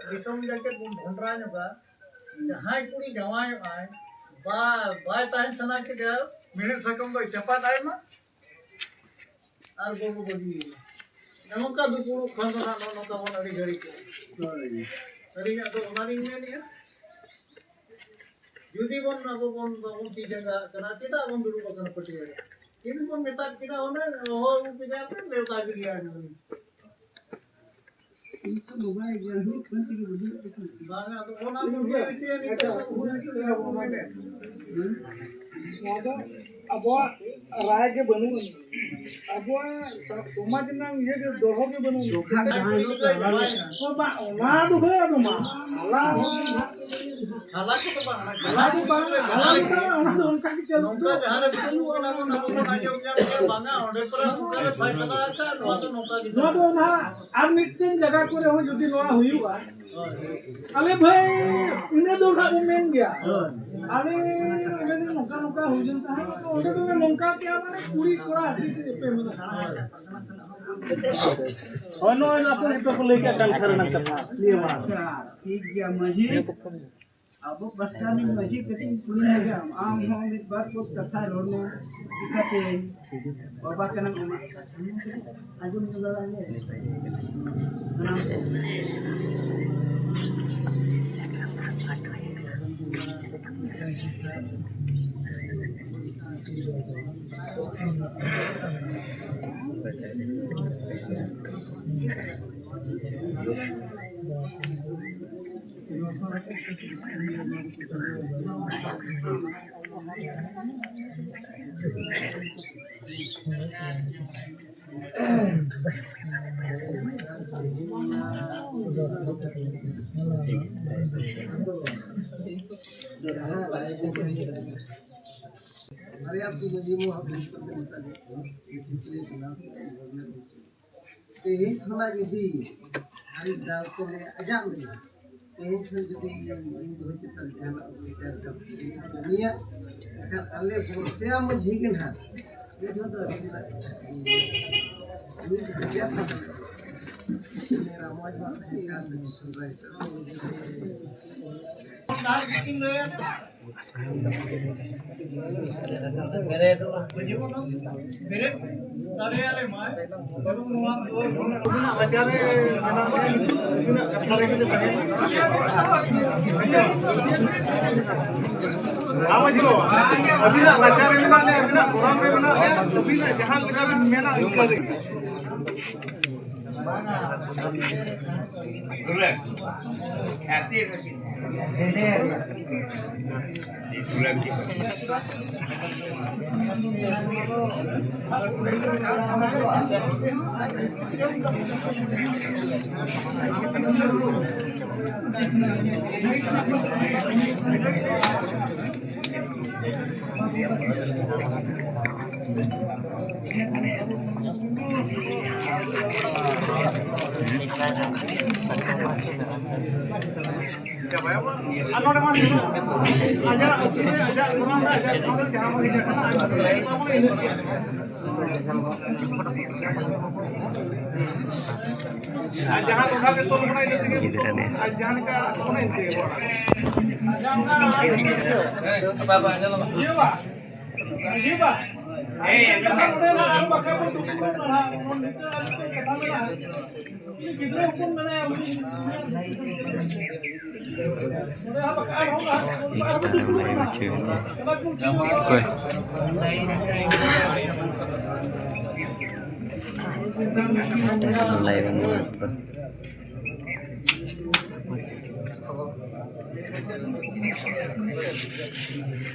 ᱫᱤᱥᱚᱢ ᱡᱟᱠᱮᱛ ᱵᱚᱱ ᱵᱷᱚᱸᱰᱨᱟ ᱧᱚᱜᱟ᱾ ᱡᱟᱦᱟᱸᱭ ᱠᱩᱲᱤ ᱡᱟᱶᱟᱭᱚᱜᱼᱟᱭ, ᱵᱟ-, ᱵᱟᱭ ᱛᱟᱦᱮᱱ ᱥᱟᱱᱟ ᱠᱮᱫᱮᱭᱟ, ᱢᱮᱲᱦᱮᱫ ᱥᱟᱠᱟᱢ ᱫᱚᱭ ᱪᱟᱯᱟᱫ ᱟᱭ ᱢᱟ ᱟᱨ ᱵᱟᱹᱦᱩ ᱵᱟᱹᱜᱤᱭᱮᱭᱟ᱾ ᱱᱚᱝᱠᱟ ᱫᱩᱯᱩᱲᱩᱵ ᱠᱷᱟᱱ ᱫᱚ ᱱᱟᱜ ᱱᱚᱜᱼᱚ ᱱᱚᱝᱠᱟ ᱵᱚᱱ ᱟᱹᱰᱤ ᱜᱷᱟᱹᱲᱤᱡ ᱠᱚ᱾ ᱦᱳᱭ᱾ ᱟᱹᱞᱤᱧᱟᱜ ᱫᱚ ᱚᱱᱟᱞᱤᱧ ᱢᱮᱱᱮᱫᱼᱟ, ᱡᱩᱫᱤ ᱵᱚᱱ ᱟᱵᱚ ᱵᱚᱱ ᱵᱟᱵᱚᱱ ᱛᱤ ᱡᱟᱸᱜᱟ ᱟᱠᱟᱱᱟ, ᱪᱮᱫᱟᱜ ᱵᱚᱱ ᱫᱩᱲᱩᱵ ᱟᱠᱟᱱᱟ ᱯᱟᱹᱴᱭᱟᱹ ᱨᱮ? ᱛᱤᱱ ᱵᱚᱱ ᱢᱮᱛᱟ ᱠᱤᱱᱟ ᱦᱩᱱᱟᱹᱝ, ᱦᱚᱦᱚ ᱟᱹᱜᱩ ᱠᱮᱫᱮᱭᱟ ᱯᱮ, ᱱᱮᱣᱛᱟ ᱜᱤᱰᱤᱭᱟ ᱠᱟᱱᱟ᱾ ᱵᱟᱝᱟ, ᱟᱫᱚ ᱚᱱᱟ ᱵᱚᱱ ᱦᱩᱭ ᱦᱚᱪᱚᱭᱟ, ᱱᱤᱛᱚᱜ ᱵᱚᱱ ᱦᱩᱭ ᱦᱚᱪᱚᱭᱟ ᱵᱚᱱ ᱢᱮᱱᱮᱫ᱾ ᱱᱚᱣᱟ ᱫᱚ ᱟᱵᱚᱣᱟᱜ ᱨᱟᱭ ᱜᱮ ᱵᱟᱹᱱᱩᱜ ᱟᱹᱱᱤᱡ᱾ ᱟᱵᱚᱣᱟᱜ ᱥᱚᱢᱟᱡᱽ ᱨᱮᱱᱟᱜ ᱤᱭᱟᱹ ᱜᱮ ᱫᱚᱦᱚ ᱜᱮ ᱵᱟᱹᱱᱩᱜ ᱟᱹᱱᱤᱡ᱾ ᱚ, ᱵᱟᱝ, ᱚᱱᱟ ᱫᱚ ᱦᱳᱭ, ᱟᱫᱚ ᱢᱟ, ᱟᱞᱟᱝ ᱦᱟᱞᱟ ᱠᱚᱫᱚ ᱵᱟᱝ, ᱚᱱᱟ ᱦᱟᱞᱟ ᱫᱚ ᱵᱟᱝ, ᱦᱟᱞᱟ ᱫᱚ ᱵᱟᱝ, ᱚᱱᱟ ᱫᱚ ᱚᱱᱠᱟ ᱜᱮ ᱪᱟᱹᱞᱩ ᱱᱚᱝᱠᱟ ᱠᱚᱜᱼᱟ᱾ ᱡᱟᱦᱟᱸ ᱨᱮ ᱫᱩᱲᱩᱵ ᱠᱟᱱᱟ ᱵᱚᱱ, ᱟᱵᱚ ᱵᱚᱱ ᱟᱸᱡᱚᱢ ᱧᱟᱢ ᱠᱮᱫᱟ, ᱵᱟᱝᱟ, ᱚᱸᱰᱮ ᱯᱟᱨᱟ ᱱᱚᱝᱠᱟ ᱞᱮ ᱯᱷᱟᱭᱥᱟᱞᱟ ᱟᱠᱟᱫ, ᱱᱚᱣᱟ ᱫᱚ ᱱᱚᱝᱠᱟ ᱜᱮ ᱱᱚᱣᱟ ᱫᱚ ᱱᱟᱦᱟᱜ ᱟᱨ ᱢᱤᱫᱴᱮᱱ ᱡᱟᱭᱜᱟ ᱠᱚᱨᱮ ᱦᱚᱸ ᱡᱩᱫᱤ ᱱᱚᱣᱟ ᱦᱩᱭᱩᱜᱼᱟ, ᱦᱳᱭ᱾ ᱛᱟᱦᱞᱮ ᱵᱷᱟᱹᱭ, ᱤᱱᱟᱹ ᱫᱚ ᱱᱟᱦᱟᱜ ᱵᱚᱱ ᱢᱮᱱ ᱜᱮᱭᱟ᱾ ᱦᱳᱭ᱾ ᱟᱞᱮ ᱚᱸᱰᱮ ᱫᱚ ᱱᱚᱝᱠᱟ ᱱᱚᱝᱠᱟ ᱦᱩᱭ ᱞᱮᱱ ᱛᱟᱦᱮᱸᱫ, ᱟᱫᱚ ᱚᱸᱰᱮ ᱫᱚ ᱱᱚᱝᱠᱟ ᱠᱮᱜᱼᱟ, ᱢᱟᱱᱮ ᱠᱩᱲᱤ ᱠᱚᱲᱟ ᱟᱹᱰᱤ ᱮᱯᱮᱢ ᱢᱮᱱᱟᱜᱼᱟ᱾ ᱦᱳᱭ, ᱱᱚᱜᱼᱚᱭ ᱱᱚᱣᱟ ᱠᱚ ᱡᱚᱛᱚ ᱠᱚ ᱞᱟᱹᱭ ᱠᱮᱫ ᱠᱟᱱᱛᱷᱟ ᱨᱮᱱᱟᱜ ᱠᱟᱛᱷᱟ ᱱᱤᱭᱟᱹ ᱢᱟᱲᱟᱝ᱾ ᱟᱪᱪᱷᱟ, ᱴᱷᱤᱠ ᱜᱮᱭᱟ, ᱢᱟᱹᱡᱷᱤ᱾ ᱟᱵᱚ ᱯᱟᱥᱴᱟ ᱨᱤᱱ ᱢᱟᱹᱡᱷᱤ ᱠᱟᱹᱴᱤᱡ ᱤᱧ ᱠᱩᱞᱤ ᱧᱚᱜᱟ, ᱟᱢ ᱦᱚᱸ ᱢᱤᱫ ᱵᱟᱨ ᱯᱚᱫ ᱠᱟᱛᱷᱟ ᱨᱚᱲ ᱢᱮ, ᱪᱤᱠᱟᱹᱛᱮ ᱵᱟᱵᱟ ᱠᱟᱱᱟᱢ ᱟᱢᱟᱜ ᱠᱟᱛᱷᱟ ᱟᱸᱡᱚᱢ ᱧᱚᱜᱟ ᱞᱟᱝ ᱜᱮ᱾ ᱵᱟᱨᱭᱟ ᱯᱮ ᱢᱟᱹᱡᱷᱤ ᱢᱚᱦᱟ ᱵᱚᱱ ᱠᱟᱛᱮ ᱢᱮᱛᱟ ᱞᱮ ᱠᱚᱣᱟ᱾ ᱛᱮᱦᱮᱧ ᱠᱷᱚᱱᱟᱜ ᱡᱩᱫᱤ ᱟᱡ ᱫᱟᱞ ᱠᱚ ᱞᱟᱹᱭᱟ, ᱟᱡᱟᱜ ᱞᱟᱹᱭᱟ, ᱛᱮᱦᱮᱧ ᱠᱷᱚᱱ ᱡᱩᱫᱤ ᱤᱧ ᱫᱚᱦᱚ ᱪᱮᱛᱟᱱ ᱡᱟᱦᱟᱱᱟᱜ ᱵᱤᱪᱟᱹᱨ ᱠᱟᱹᱢᱤᱭᱟ, ᱮᱱᱠᱷᱟᱱ ᱟᱞᱮ ᱵᱚᱨᱥᱮᱭᱟ ᱢᱟᱹᱡᱷᱤ ᱜᱮ ᱱᱟᱦᱟᱜ ᱢᱤᱫ ᱫᱷᱟᱣ ᱫᱚ ᱟᱹᱰᱤ ᱪᱮᱫᱟᱜ ᱢᱤᱫ ᱦᱟᱡᱟᱨ ᱴᱟᱠᱟ ᱞᱮ ᱮᱢᱟ᱾ ᱢᱮᱨᱟ ᱢᱚᱡᱽ ᱢᱟ ᱛᱟᱦᱮᱸ ᱠᱟᱱ ᱥᱚᱦᱨᱟᱭ ᱥᱮᱨᱮᱧ᱾ ᱟᱹᱵᱤᱱᱟᱜ ᱨᱟᱪᱟ ᱨᱮ ᱢᱮᱱᱟᱜ ᱞᱮᱭᱟ, ᱟᱹᱵᱤᱱᱟᱜ ᱜᱚᱨᱟᱢ ᱨᱮ ᱢᱮᱱᱟᱜ ᱞᱮᱭᱟ, ᱟᱹᱵᱤᱱᱟᱜ ᱡᱟᱦᱟᱸ ᱞᱮᱠᱟ ᱵᱤᱱ ᱢᱮᱱᱟ ᱤᱱᱠᱟᱹ ᱜᱮ᱾ ᱟᱨ ᱱᱚᱰᱮ ᱢᱟ ᱟᱡᱟᱜ ᱟᱹᱛᱩ ᱨᱮ, ᱟᱡᱟᱜ ᱜᱚᱱᱚᱝ ᱨᱮ, ᱟᱡᱟᱜ ᱴᱷᱟᱶ ᱨᱮ ᱡᱟᱦᱟᱸ ᱵᱚᱱ ᱦᱮᱡ ᱟᱠᱟᱱᱟ, ᱟᱡ ᱵᱚᱱ ᱦᱮᱡ ᱟᱠᱟᱱᱟ, ᱤᱱᱟᱹ ᱜᱮ᱾ ᱟᱨ ᱡᱟᱦᱟᱸ ᱴᱚᱴᱷᱟ ᱨᱮ ᱛᱚᱞ ᱠᱟᱱᱟ, ᱤᱱᱟᱹ ᱛᱮᱜᱮ ᱜᱤᱫᱽᱨᱟᱹ ᱨᱮ᱾ ᱟᱨ ᱡᱟᱦᱟᱸ ᱞᱮᱠᱟ ᱟᱲᱟᱜ ᱠᱟᱱᱟ, ᱤᱱᱟᱹ ᱛᱮᱜᱮ ᱵᱚᱱ ᱟᱲᱟᱜᱟ᱾ ᱤᱭᱟᱹ ᱵᱟ, ᱢᱟᱹᱡᱷᱤ ᱵᱟ, ᱟᱨ ᱵᱟᱠᱷᱟᱱ ᱵᱚᱱ ᱫᱩᱲᱩᱵ ᱠᱟᱱᱟ, ᱱᱚᱰᱮ ᱟᱨ ᱢᱤᱫᱴᱮᱱ ᱠᱟᱛᱷᱟ ᱢᱮᱱᱟᱜᱼᱟ᱾ ᱩᱱᱤ ᱜᱤᱫᱽᱨᱟᱹ ᱦᱚᱯᱚᱱ ᱢᱮᱱᱟᱭᱟ, ᱩᱱᱤ ᱚᱠᱚᱭ? ᱞᱟᱭᱤᱵᱷ ᱮᱢ ᱮᱢᱟ ᱠᱚᱣᱟ᱾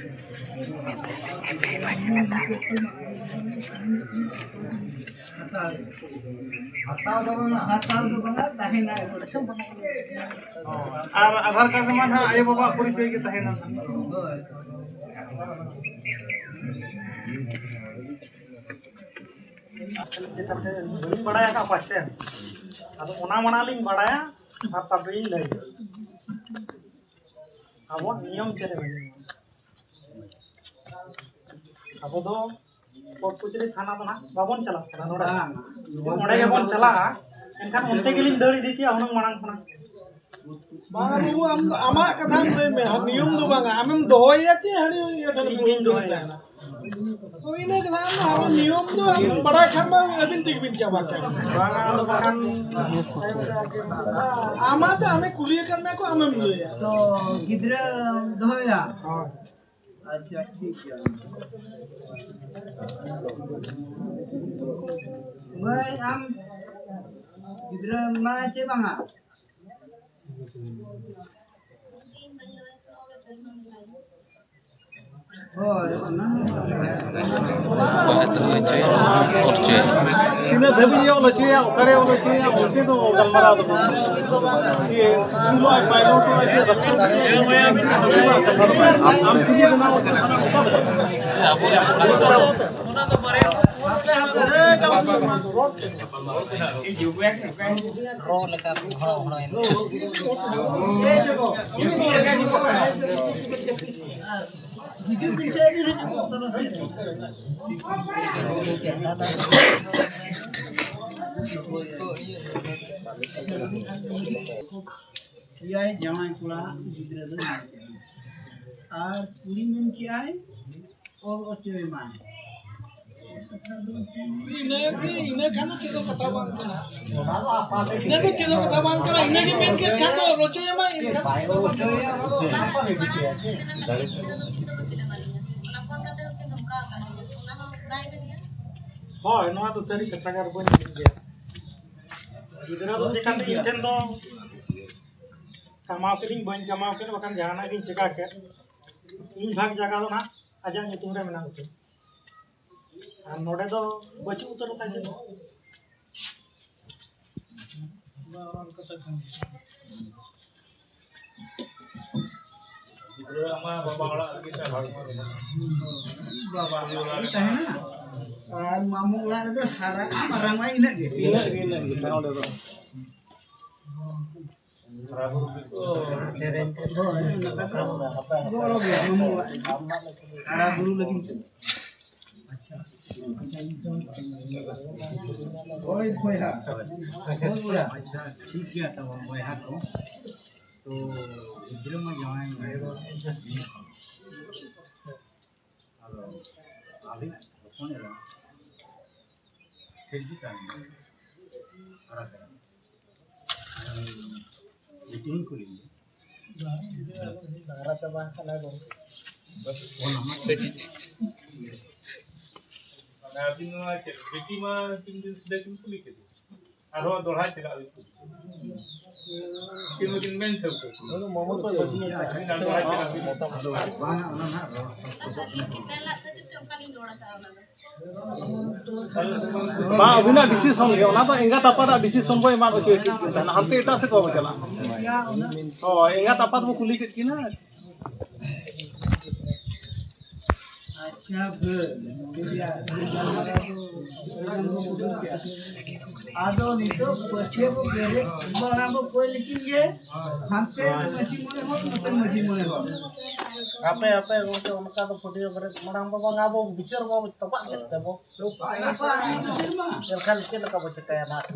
ᱦᱟᱛᱟᱣ ᱫᱚ ᱵᱟᱝᱟ, ᱦᱟᱛᱟᱣ ᱫᱚ ᱵᱟᱝᱟ, ᱛᱟᱦᱮᱱᱟ᱾ ᱟᱨ ᱟᱫᱷᱟᱨ ᱠᱟᱨᱰ ᱨᱮᱢᱟ ᱱᱟᱦᱟᱜ ᱟᱭᱳ ᱵᱟᱵᱟᱣᱟᱜ ᱯᱚᱨᱤᱪᱚᱭ ᱜᱮ ᱛᱟᱦᱮᱱᱟ᱾ ᱦᱳᱭ᱾ ᱪᱮᱛᱟᱱ ᱨᱮ ᱵᱟᱹᱞᱤᱧ ᱵᱟᱲᱟᱭ ᱟᱠᱟᱫ ᱯᱟᱪᱮ᱾ ᱟᱫᱚ ᱚᱱᱟ ᱢᱟᱲᱟᱝ ᱞᱤᱧ ᱵᱟᱲᱟᱭᱟ, ᱟᱨ ᱛᱟᱨᱯᱚᱨᱮ ᱞᱤᱧ ᱞᱟᱹᱭᱟ᱾ ᱟᱵᱚᱣᱟᱜ ᱱᱤᱭᱚᱢ ᱪᱮᱫ ᱞᱮᱠᱟ ᱢᱮᱱᱟᱜᱼᱟ? ᱟᱵᱚ ᱫᱚ ᱠᱳᱴ ᱠᱚᱪᱟᱹᱨᱤ ᱛᱷᱟᱱᱟ ᱫᱚ ᱱᱟᱜ ᱵᱟᱵᱚᱱ ᱪᱟᱞᱟᱜ ᱠᱟᱱᱟ, ᱱᱚᱰᱮ ᱵᱟᱝ᱾ ᱡᱩᱫᱤ ᱚᱸᱰᱮ ᱜᱮᱵᱚᱱ ᱪᱟᱞᱟᱜᱼᱟ, ᱮᱱᱠᱷᱟᱱ ᱚᱱᱛᱮ ᱜᱮᱞᱤᱧ ᱫᱟᱹᱲ ᱤᱫᱤ ᱠᱮᱭᱟ ᱦᱩᱱᱟᱹᱝ ᱢᱟᱲᱟᱝ ᱠᱷᱚᱱᱟᱜ᱾ ᱵᱟᱝ ᱵᱟᱹᱵᱩ, ᱟᱢ ᱫᱚ ᱟᱢᱟᱜ ᱠᱟᱛᱷᱟᱢ ᱞᱟᱹᱭ ᱢᱮ, ᱟᱨ ᱱᱤᱭᱚᱢ ᱫᱚ ᱵᱟᱝᱟ, ᱟᱢᱮᱢ ᱫᱚᱦᱚᱭᱮᱭᱟ ᱪᱮ ᱦᱟᱹᱱᱤ ᱤᱭᱟᱹ ᱴᱷᱮᱱ ᱤᱧ ᱜᱤᱧ ᱫᱚᱦᱚᱭᱮᱭᱟ᱾ ᱦᱳᱭ, ᱤᱱᱟᱹ ᱜᱮ ᱱᱟᱦᱟᱜ, ᱟᱨ ᱱᱤᱭᱚᱢ ᱫᱚ ᱟᱢ ᱵᱟᱲᱟᱭ ᱠᱷᱟᱱ ᱢᱟ ᱟᱹᱵᱤᱱ ᱛᱮᱜᱮ ᱵᱤᱱ ᱪᱟᱵᱟ ᱠᱮᱭᱟ᱾ ᱵᱟᱝᱟ, ᱟᱫᱚ ᱵᱟᱠᱷᱟᱱ ᱟᱢᱟᱜ ᱛᱮ ᱟᱢᱮ ᱠᱩᱞᱤ ᱟᱠᱟᱫ ᱢᱮᱭᱟ ᱠᱚ, ᱟᱢᱮᱢ ᱞᱟᱹᱭᱟ᱾ ᱛᱚ ᱜᱤᱫᱽᱨᱟᱹ ᱫᱚᱦᱚᱭᱟ? ᱦᱳᱭ᱾ ᱟᱪᱪᱷᱟ, ᱴᱷᱤᱠ ᱜᱮᱭᱟ᱾ ᱢᱟᱹᱭ, ᱟᱢ ᱜᱤᱫᱽᱨᱟᱹ ᱢᱮᱱᱟᱭ ᱪᱮ ᱵᱟᱝᱟ? ᱦᱳᱭ, ᱚᱱᱟ ᱦᱚᱸ᱾ ᱵᱟᱦᱟ ᱛᱮ ᱚᱞ ᱦᱚᱪᱚᱭᱟ, ᱚᱞ ᱦᱚᱪᱚᱭᱟ᱾ ᱛᱤᱱᱟᱹᱜ ᱫᱷᱟᱹᱵᱤᱡ ᱮ ᱚᱞ ᱦᱚᱪᱚᱭᱟ, ᱚᱠᱟᱨᱮ ᱚᱞ ᱦᱚᱪᱚᱭᱟ, ᱚᱱᱛᱮ ᱫᱚ ᱜᱟᱞᱢᱟᱨᱟᱣ ᱫᱚ ᱵᱟᱝ᱾ ᱡᱮ ᱩᱱᱤ ᱱᱚᱜᱼᱚᱭ ᱯᱟᱭᱞᱚᱴ ᱱᱚᱜᱼᱚᱭ ᱡᱮ ᱨᱟᱥᱴᱨᱚᱯᱚᱛᱤ ᱟᱢ ᱪᱤᱞᱤ ᱵᱮᱱᱟᱣ ᱦᱚᱪᱚ ᱥᱟᱱᱟ ᱚᱱᱠᱟ ᱫᱚ ᱵᱟᱝ᱾ ᱨᱚ ᱞᱮᱠᱟ ᱦᱚᱲ, ᱦᱚᱲ ᱮᱱ᱾ ᱮᱭᱟᱭ ᱡᱟᱶᱟᱭ ᱠᱚᱲᱟ ᱜᱤᱫᱽᱨᱟᱹ ᱫᱚ ᱧᱮᱞ ᱠᱮᱫ ᱢᱮ᱾ ᱟᱨ ᱠᱩᱲᱤ ᱢᱮᱱ ᱠᱮᱜᱼᱟᱭ, ᱚᱞ ᱦᱚᱪᱚᱭ ᱢᱟᱭ᱾ ᱤᱱᱟᱹ ᱜᱮ, ᱤᱱᱟᱹ ᱠᱷᱟᱱ ᱫᱚ ᱪᱮᱫ ᱦᱚᱸ ᱠᱟᱛᱷᱟ ᱵᱟᱝ ᱠᱟᱱᱟ᱾ ᱤᱱᱟᱹ ᱫᱚ ᱪᱮᱫ ᱦᱚᱸ ᱠᱟᱛᱷᱟ ᱵᱟᱝ ᱠᱟᱱᱟ᱾ ᱤᱱᱟᱹ ᱜᱮ ᱢᱮᱱ ᱠᱮᱫ ᱠᱷᱟᱱ ᱫᱚ ᱚᱞ ᱦᱚᱪᱚᱭ ᱢᱟᱭ, ᱮᱱᱠᱷᱟᱱ ᱪᱮᱫ ᱦᱚᱸ ᱵᱟᱝ ᱠᱟᱱᱟ᱾ ᱦᱳᱭ, ᱱᱚᱣᱟ ᱫᱚ ᱥᱟᱹᱨᱤ ᱠᱟᱛᱷᱟ ᱜᱮ, ᱟᱨ ᱵᱟᱹᱧ ᱢᱮᱱ ᱜᱮᱭᱟ᱾ ᱜᱤᱫᱽᱨᱟᱹ ᱫᱚ ᱪᱮᱠᱟᱛᱮ ᱤᱧ ᱴᱷᱮᱱ ᱫᱚ ᱠᱟᱢᱟᱣ ᱠᱮᱫᱤᱧ, ᱵᱟᱹᱧ ᱠᱟᱢᱟᱣ ᱠᱮᱫ, ᱵᱟᱠᱷᱟᱱ ᱡᱟᱦᱟᱱᱟᱜ ᱜᱤᱧ ᱪᱮᱠᱟ ᱠᱮᱫ, ᱤᱧ ᱵᱷᱟᱜᱽ ᱡᱟᱭᱜᱟ ᱫᱚ ᱱᱟᱦᱟᱜ ᱟᱡᱟᱜ ᱧᱩᱛᱩᱢ ᱨᱮ ᱢᱮᱱᱟᱜ ᱩᱛᱟᱹᱨ᱾ ᱟᱨ ᱱᱚᱰᱮ ᱫᱚ ᱵᱟᱹᱪᱩᱜ ᱩᱛᱟᱹᱨ ᱟᱠᱟᱫ ᱡᱮ᱾ ᱜᱤᱫᱽᱨᱟᱹ ᱢᱟ ᱵᱟᱵᱟ ᱚᱲᱟᱜ ᱨᱮᱜᱮ ᱛᱟᱦᱮᱸ ᱦᱚᱲ ᱢᱟ ᱢᱮᱱᱟᱜᱼᱟ᱾ ᱵᱟᱵᱟ ᱚᱲᱟᱜ ᱨᱮ ᱛᱟᱦᱮᱱᱟ᱾ ᱟᱨ ᱢᱟᱢᱩ ᱚᱲᱟᱜ ᱨᱮᱫᱚ ᱦᱟᱨᱟ ᱢᱟᱨᱟᱝ ᱢᱟ ᱤᱱᱟᱹᱜ ᱜᱮ᱾ ᱤᱱᱟᱹᱜ ᱜᱮ, ᱤᱱᱟᱹᱜ ᱜᱮ ᱛᱟᱦᱮᱸ ᱚᱸᱰᱮ ᱫᱚ᱾ ᱦᱳᱭ, ᱱᱚᱝᱠᱟ ᱫᱚ ᱜᱚᱲᱚ ᱜᱮᱭᱟ, ᱢᱟᱢᱩ ᱚᱲᱟᱜ ᱨᱮ᱾ ᱦᱟᱨᱟ ᱵᱩᱨᱩ ᱞᱟᱹᱜᱤᱫ ᱛᱮ᱾ ᱟᱪᱪᱷᱟ᱾ ᱦᱳᱭ, ᱵᱚᱭᱦᱟ᱾ ᱦᱳᱭ, ᱵᱚᱭᱦᱟ᱾ ᱟᱪᱪᱷᱟ, ᱴᱷᱤᱠ ᱜᱮᱭᱟ, ᱛᱟᱵᱚᱱ ᱵᱚᱭᱦᱟ ᱠᱚ᱾ ᱛᱚ, ᱜᱤᱫᱽᱨᱟᱹ ᱢᱟ ᱡᱟᱶᱟᱭ ᱮᱱᱟᱭ᱾ ᱟᱫᱚ ᱟᱹᱵᱤᱱ ᱦᱚᱯᱚᱱ ᱮᱨᱟ ᱴᱷᱤᱠ ᱜᱮ ᱛᱟᱦᱮᱱᱟ᱾ ᱦᱟᱨᱟ ᱪᱟᱞᱟᱜ᱾ ᱟᱨ ᱢᱤᱴᱤᱝ ᱠᱚ ᱞᱟᱹᱜᱤᱫ᱾ ᱦᱟᱨᱟ ᱪᱟᱵᱟ ᱟᱠᱟᱱᱟ ᱜᱚᱢᱠᱮ᱾ ᱚᱱᱟ ᱢᱟ ᱟᱹᱵᱤᱱ ᱱᱚᱣᱟ ᱪᱮᱫ ᱵᱤᱴᱤ ᱢᱟ ᱛᱤᱱ ᱫᱤᱱ ᱥᱮᱫᱟᱭ ᱠᱤᱱ ᱠᱩᱞᱤ ᱠᱮᱫᱮᱭᱟ᱾ ᱟᱨᱦᱚᱸ ᱫᱚᱦᱲᱟ ᱪᱟᱞᱟᱜ ᱦᱩᱭᱩᱜ ᱛᱟᱵᱚᱱᱟ᱾ ᱩᱱᱠᱤᱱ ᱢᱟᱠᱤᱱ ᱢᱮᱱ ᱴᱷᱟᱹᱣᱠᱟᱹ ᱠᱮᱫᱟ᱾ ᱟᱨ ᱫᱚᱦᱲᱟ ᱪᱟᱞᱟᱜ ᱦᱩᱭᱩᱜ ᱛᱟᱵᱚᱱᱟ᱾ ᱟᱫᱚ ᱵᱟᱝ, ᱚᱱᱟ ᱱᱟᱦᱟᱜ ᱨᱚᱲ ᱵᱟᱝ, ᱟᱹᱵᱤᱱᱟᱜ decision ᱜᱮ, ᱚᱱᱟ ᱫᱚ ᱮᱸᱜᱟᱛ ᱟᱯᱟᱛᱟᱜ decision ᱵᱚ ᱮᱢᱟᱱ ᱦᱚᱪᱚᱭ ᱠᱤᱱ ᱛᱟᱦᱮᱱᱟ, ᱦᱟᱱᱛᱮ ᱮᱴᱟᱜ ᱥᱮᱫ ᱵᱟᱵᱚ ᱪᱟᱞᱟᱜᱼᱟ᱾ ᱦᱳᱭ, ᱮᱸᱜᱟᱛ ᱟᱯᱟᱛ ᱵᱚ ᱠᱩᱞᱤ ᱠᱮᱫ ᱠᱤᱱᱟ᱾ ᱟᱪᱪᱷᱟ, ᱵᱮᱥ᱾ ᱟᱫᱚ ᱱᱤᱛᱚᱜ ᱯᱟᱹᱴᱷᱩᱣᱟᱹ ᱠᱚ ᱵᱮᱨᱮᱫ ᱢᱟᱲᱟᱝ ᱵᱚ ᱠᱚᱭ ᱞᱮᱠᱤᱱ ᱜᱮ, ᱦᱟᱱᱛᱮ ᱢᱟᱹᱡᱷᱤ ᱢᱚᱬᱮ ᱦᱚᱲ, ᱱᱚᱛᱮ ᱢᱟᱹᱡᱷᱤ ᱢᱚᱬᱮ ᱦᱚᱲ᱾ ᱟᱯᱮ, ᱟᱯᱮ ᱜᱚᱢᱠᱮ, ᱚᱱᱠᱟ ᱫᱚ ᱯᱟᱹᱴᱷᱩᱣᱟᱹ ᱵᱮᱨᱮᱫ ᱢᱟᱲᱟᱝ ᱵᱚ ᱵᱟᱝᱟ, ᱟᱵᱚ ᱵᱤᱪᱟᱹᱨ ᱵᱟᱵᱚ ᱛᱚᱯᱟᱜ ᱠᱮᱫ ᱛᱮᱵᱚ᱾ ᱱᱟᱯᱟᱭ, ᱱᱟᱯᱟᱭ, ᱱᱟᱯᱟᱭ ᱢᱟ᱾ ᱮᱱᱠᱷᱟᱱ ᱪᱮᱫ ᱞᱮᱠᱟ ᱵᱚ ᱪᱤᱠᱟᱹᱭᱟ ᱱᱟᱦᱟᱜ?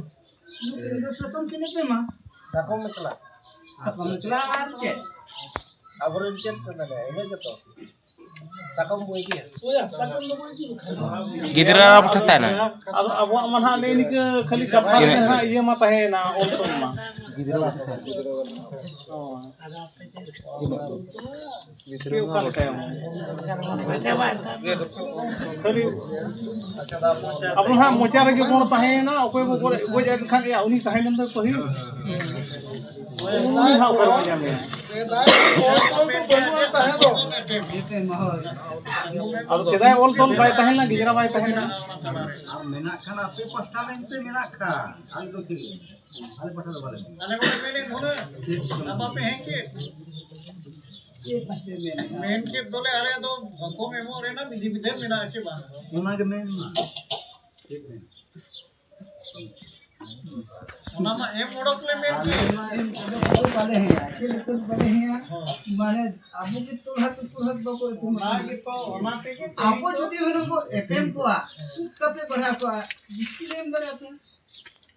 ᱱᱩᱠᱤᱱ ᱫᱚ ᱥᱟᱛᱟᱢ ᱛᱤᱱᱟᱹᱜ ᱯᱮ ᱮᱢᱟ? ᱥᱟᱠᱟᱢ ᱢᱮᱪᱞᱟ᱾ ᱥᱟᱠᱟᱢ ᱢᱮᱪᱞᱟ ᱟᱨ ᱪᱮᱫ? ᱟᱵᱚᱨᱮᱱ ᱪᱮᱫ ᱠᱚ ᱢᱮᱱᱟ, ᱤᱱᱟᱹ ᱜᱮᱛᱚ᱾ ᱥᱟᱠᱟᱢ ᱵᱚ ᱤᱫᱤᱭᱟ᱾ ᱦᱳᱭ, ᱥᱟᱠᱟᱢ ᱫᱚᱵᱚ ᱤᱫᱤ ᱞᱮᱠᱷᱟᱱ᱾ ᱜᱤᱫᱽᱨᱟᱹ ᱟᱨ ᱵᱚ ᱴᱷᱮᱛᱟᱭᱱᱟ᱾ ᱟᱫᱚ ᱟᱵᱚᱣᱟᱜ ᱢᱟ ᱱᱟᱦᱟᱜ ᱱᱮᱜᱼᱮ ᱱᱤᱠᱟᱹ ᱠᱷᱟᱹᱞᱤ ᱠᱟᱛᱷᱟ ᱜᱮ ᱱᱟᱦᱟᱜ ᱤᱭᱟᱹ ᱢᱟ ᱛᱟᱦᱮᱸᱭᱮᱱᱟ, ᱚᱞ ᱛᱚᱞ ᱢᱟ᱾ ᱜᱤᱫᱽᱨᱟᱹ ᱵᱟᱠᱚ ᱛᱟᱦᱮᱸ ᱠᱟᱱᱟ᱾ ᱪᱮᱫ ᱚᱠᱟ ᱞᱮᱠᱟᱭ ᱮᱢᱟ? ᱠᱷᱟᱹᱞᱤ ᱟᱵᱚ ᱦᱟᱸᱜ ᱢᱚᱪᱟ ᱨᱮᱜᱮ ᱵᱚᱱ ᱛᱟᱦᱮᱸᱭᱮᱱᱟ, ᱚᱠᱚᱭ ᱵᱚ ᱜᱚᱡ, ᱜᱚᱡ ᱮᱱ ᱠᱷᱟᱱ ᱜᱮ ᱩᱱᱤ ᱛᱟᱦᱮᱸ ᱞᱮᱱ ᱫᱚ ᱯᱟᱹᱦᱤᱞ᱾ ᱩᱱᱤ ᱦᱟᱸᱜ ᱚᱠᱟ ᱨᱮᱵᱚᱱ ᱧᱟᱢᱮᱭᱟ? ᱥᱮᱫᱟᱭ ᱚᱞ ᱛᱚᱞ ᱫᱚ ᱵᱟᱹᱱᱩᱜᱼᱟ ᱛᱟᱦᱮᱸ ᱫᱚ᱾ ᱟᱫᱚ ᱥᱮᱫᱟᱭ ᱚᱞ ᱛᱚᱞ ᱵᱟᱭ ᱛᱟᱦᱮᱸ ᱞᱮᱱᱟ, ᱜᱤᱡᱽᱨᱟ ᱵᱟᱭ ᱛᱟᱦᱮᱸ ᱞᱮᱱᱟ᱾ ᱟᱨ ᱢᱮᱱᱟᱜ ᱠᱷᱟᱱ ᱟᱯᱮ ᱯᱟᱥᱴᱟ ᱢᱮᱱᱛᱮ ᱢᱮᱱᱟᱜ ᱠᱷᱟᱱ, ᱟᱞᱮ ᱫᱚ ᱪᱮᱫ ᱞᱮ ᱢᱮᱱᱟ? ᱟᱞᱮ ᱯᱟᱥᱴᱟ ᱫᱚ ᱵᱟᱞᱮ ᱢᱮᱱᱟ᱾ ᱟᱞᱮ ᱵᱟᱞᱮ ᱢᱮᱱᱮᱫ ᱦᱩᱱᱟᱹᱝ᱾ ᱪᱮᱫ ᱠᱚ ᱢᱮᱱᱟ? ᱟᱯᱮ ᱦᱮᱸ ᱪᱮᱫ? ᱪᱮᱫ ᱯᱟᱥᱴᱟ ᱢᱮᱱᱟ? ᱢᱮᱱ ᱪᱮᱫ ᱫᱚᱞᱮ ᱟᱞᱮ ᱫᱚ ᱦᱚᱠᱚᱢ ᱮᱢᱚᱜ ᱨᱮᱱᱟᱜ ᱵᱤᱫᱷᱤ ᱵᱤᱫᱷᱟᱱ ᱢᱮᱱᱟᱜᱼᱟ ᱪᱮ ᱵᱟᱝ? ᱚᱱᱟ ᱜᱮ ᱢᱮᱱ ᱢᱟ᱾ ᱪᱮᱫ ᱢᱮᱱ? ᱚᱱᱟ ᱢᱟ ᱮᱢ ᱚᱰᱚᱠ ᱞᱮ ᱢᱮᱱ ᱟᱞᱮ ᱠᱮᱫ᱾ ᱢᱟ ᱮᱢ ᱚᱰᱚᱠ ᱫᱚ ᱵᱟᱞᱮ ᱦᱮᱸᱭᱟ, ᱪᱮᱫ ᱞᱮᱠᱟ ᱵᱟᱞᱮ ᱦᱮᱸᱭᱟ? ᱦᱳᱭ᱾ ᱢᱟᱱᱮ ᱟᱵᱚ ᱜᱮ ᱛᱚᱲᱦᱟ ᱛᱚ ᱛᱚᱲᱦᱟ ᱵᱟᱠᱚ ᱮᱯᱮᱢ ᱚᱱᱟ ᱠᱟᱱᱟ᱾ ᱜᱮᱛᱚ, ᱚᱱᱟ ᱛᱮᱜᱮ ᱟᱵᱚ ᱛᱮᱦᱮᱧ ᱫᱚ ᱡᱩᱫᱤ ᱦᱩᱱᱟᱹᱝ ᱠᱚ ᱮᱯᱮᱢ ᱠᱚᱣᱟ, ᱥᱩᱠ ᱠᱟᱛᱮ ᱵᱟᱲᱦᱟᱣ ᱠᱚᱣᱟ, ᱡᱩᱠᱛᱤ ᱞᱮ ᱮᱢ ᱫᱟᱲᱮᱭᱟᱜ ᱯᱮ᱾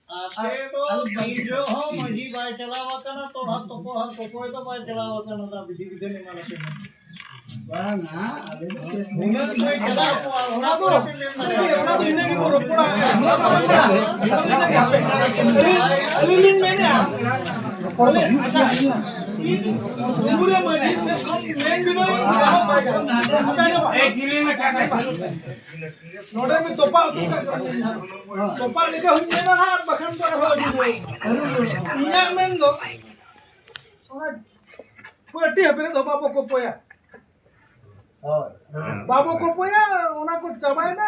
ᱟᱯᱮ ᱫᱚ ᱟᱨ ᱛᱤᱱ ᱡᱚᱦᱚᱜ ᱦᱚᱸ ᱢᱟᱹᱡᱷᱤ ᱵᱟᱭ ᱪᱟᱞᱟᱣ ᱟᱠᱟᱱᱟ, ᱛᱚᱲᱦᱟ ᱛᱚᱯᱚ ᱟᱨ ᱠᱚᱠᱚᱭ ᱫᱚ ᱵᱟᱭ ᱪᱟᱞᱟᱣ ᱟᱠᱟᱱᱟ, ᱫᱟ ᱵᱤᱫᱷᱤ ᱵᱤᱫᱷᱟᱹᱱ ᱮᱢᱟ ᱞᱮᱯᱮ ᱢᱟ᱾ ᱵᱟᱝᱟ, ᱟᱞᱮ ᱫᱚ ᱪᱮᱫ ᱦᱩᱱᱟᱹᱝ ᱠᱚᱭ ᱪᱟᱞᱟᱣ ᱠᱚᱜᱼᱟ, ᱚᱱᱟ ᱚᱱᱟ ᱫᱚ, ᱠᱚᱨᱮ ᱯᱮ ᱢᱮᱱ ᱫᱟᱲᱮᱭᱟᱜᱼᱟ᱾ ᱚᱱᱟ ᱫᱚ ᱤᱱᱟᱹ ᱜᱮᱵᱚ ᱨᱚᱯᱚᱲᱟ᱾ ᱟᱹᱞᱤᱧ, ᱟᱹᱞᱤᱧ ᱞᱤᱧ ᱢᱮᱱᱮᱫᱼᱟ, ᱵᱚᱞᱮ, ᱟᱪᱪᱷᱟ, ᱤᱧ ᱰᱩᱢᱵᱩᱨᱤᱭᱟᱹ ᱢᱟᱹᱡᱷᱤ ᱥᱮᱫ ᱠᱷᱚᱱ ᱢᱮᱱ ᱵᱤᱰᱟᱹᱣ ᱤᱧ ᱮᱦᱚᱵ ᱵᱟᱭ ᱜᱟᱱᱚᱜᱼᱟ᱾ ᱟᱯᱮ ᱟᱸᱡᱚᱢᱟ? ᱱᱚᱰᱮ ᱢᱤᱫ ᱛᱚᱯᱟ ᱩᱛᱟᱹᱨ ᱠᱟᱜ ᱠᱟᱱᱟ᱾ ᱛᱚᱯᱟ ᱞᱮᱠᱟ ᱦᱩᱭ ᱞᱮᱱᱟ ᱱᱟᱦᱟᱜ, ᱟᱨ ᱵᱟᱠᱷᱟᱱ ᱫᱚ ᱟᱨᱦᱚᱸ ᱟᱹᱰᱤ ᱵᱚᱲ᱾ ᱤᱧᱟᱹᱜ ᱢᱮᱱ ᱫᱚ, ᱚᱱᱟ ᱯᱟᱹᱴᱤ ᱦᱟᱹᱵᱤᱡ ᱫᱚ ᱵᱟᱵᱚ ᱠᱚᱯᱚᱭᱟ᱾ ᱦᱳᱭ᱾ ᱵᱟᱵᱚ ᱠᱚᱯᱚᱭᱟ, ᱚᱱᱟ ᱠᱚ ᱪᱟᱵᱟᱭᱮᱱᱟ᱾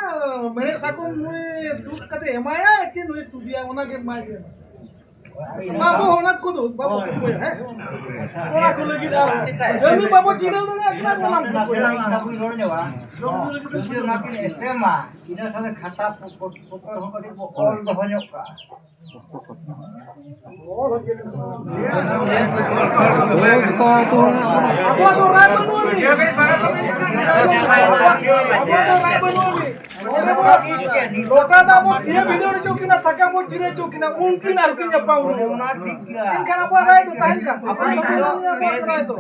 ᱢᱮᱲᱦᱮᱫ ᱥᱟᱠᱚᱢ ᱱᱩᱭ ᱛᱩᱫ ᱠᱟᱛᱮ ᱮᱢᱟᱭᱟ ᱪᱮ ᱱᱩᱭ ᱛᱩᱫᱮᱭᱟ, ᱚᱱᱟ ᱜᱮ ᱮᱢᱟᱭ ᱜᱮ᱾ ᱵᱟᱵᱚ ᱚᱱᱟ ᱠᱚᱫᱚ ᱵᱟᱵᱚ ᱠᱚᱯᱚᱭᱟ, ᱦᱮᱸ? ᱚᱱᱟ ᱠᱚ ᱞᱟᱹᱜᱤᱫ ᱟᱨ ᱟᱹᱞᱤᱧ ᱵᱟᱵᱚ ᱪᱤᱱᱦᱟᱹᱣ ᱫᱟᱲᱮᱭᱟᱜ ᱠᱟᱱᱟ, ᱚᱱᱟ ᱠᱚ ᱠᱚᱯᱚᱭᱟ᱾ ᱡᱩᱫᱤ ᱚᱱᱟ ᱠᱤᱱ ᱮᱯᱮᱢᱟ, ᱤᱱᱟᱹ ᱠᱷᱟᱱ ᱠᱷᱟᱛᱟ ᱯᱚ-, ᱯᱚ-, ᱯᱚᱛᱚᱵ ᱦᱚᱸ ᱠᱟᱹᱴᱤᱡ ᱵᱚ ᱚᱞ ᱫᱚᱦᱚ ᱧᱚᱜ ᱠᱟᱜᱼᱟ᱾ ᱟᱵᱚᱣᱟᱜ ᱫᱚ ᱨᱟᱭ ᱵᱟᱹᱱᱩᱜ ᱟᱹᱱᱤᱡ᱾ ᱟᱵᱚᱣᱟᱜ ᱫᱚ ᱨᱟᱭ ᱵᱟᱹᱱᱩᱜ ᱟᱹᱱᱤᱡ᱾ ᱱᱚᱰᱮ ᱵᱚᱱ ᱞᱚᱴᱟ ᱫᱟᱜ ᱵᱚᱱ ᱛᱷᱤᱭᱟᱹ ᱵᱷᱤᱸᱫᱟᱹᱲ ᱦᱚᱪᱚ ᱠᱤᱱᱟ, ᱥᱟᱠᱟᱢ ᱵᱚᱱ ᱪᱤᱨᱟᱹ ᱦᱚᱪᱚ ᱠᱤᱱᱟ, ᱩᱱᱠᱤᱱ ᱟᱨ ᱠᱤᱱ ᱧᱟᱯᱟᱢ ᱨᱩᱣᱟᱹᱲᱟ᱾ ᱚᱱᱟ ᱴᱷᱤᱠ ᱜᱮᱭᱟ᱾ ᱮᱱᱠᱷᱟᱱ ᱟᱵᱚᱣᱟᱜ ᱨᱟᱭ ᱫᱚ ᱛᱟᱦᱮᱱ ᱠᱟᱱ ᱛᱟᱵᱚᱱᱟ᱾ ᱟᱵᱚᱣᱟᱜ ᱨᱟᱭ ᱫᱚ᱾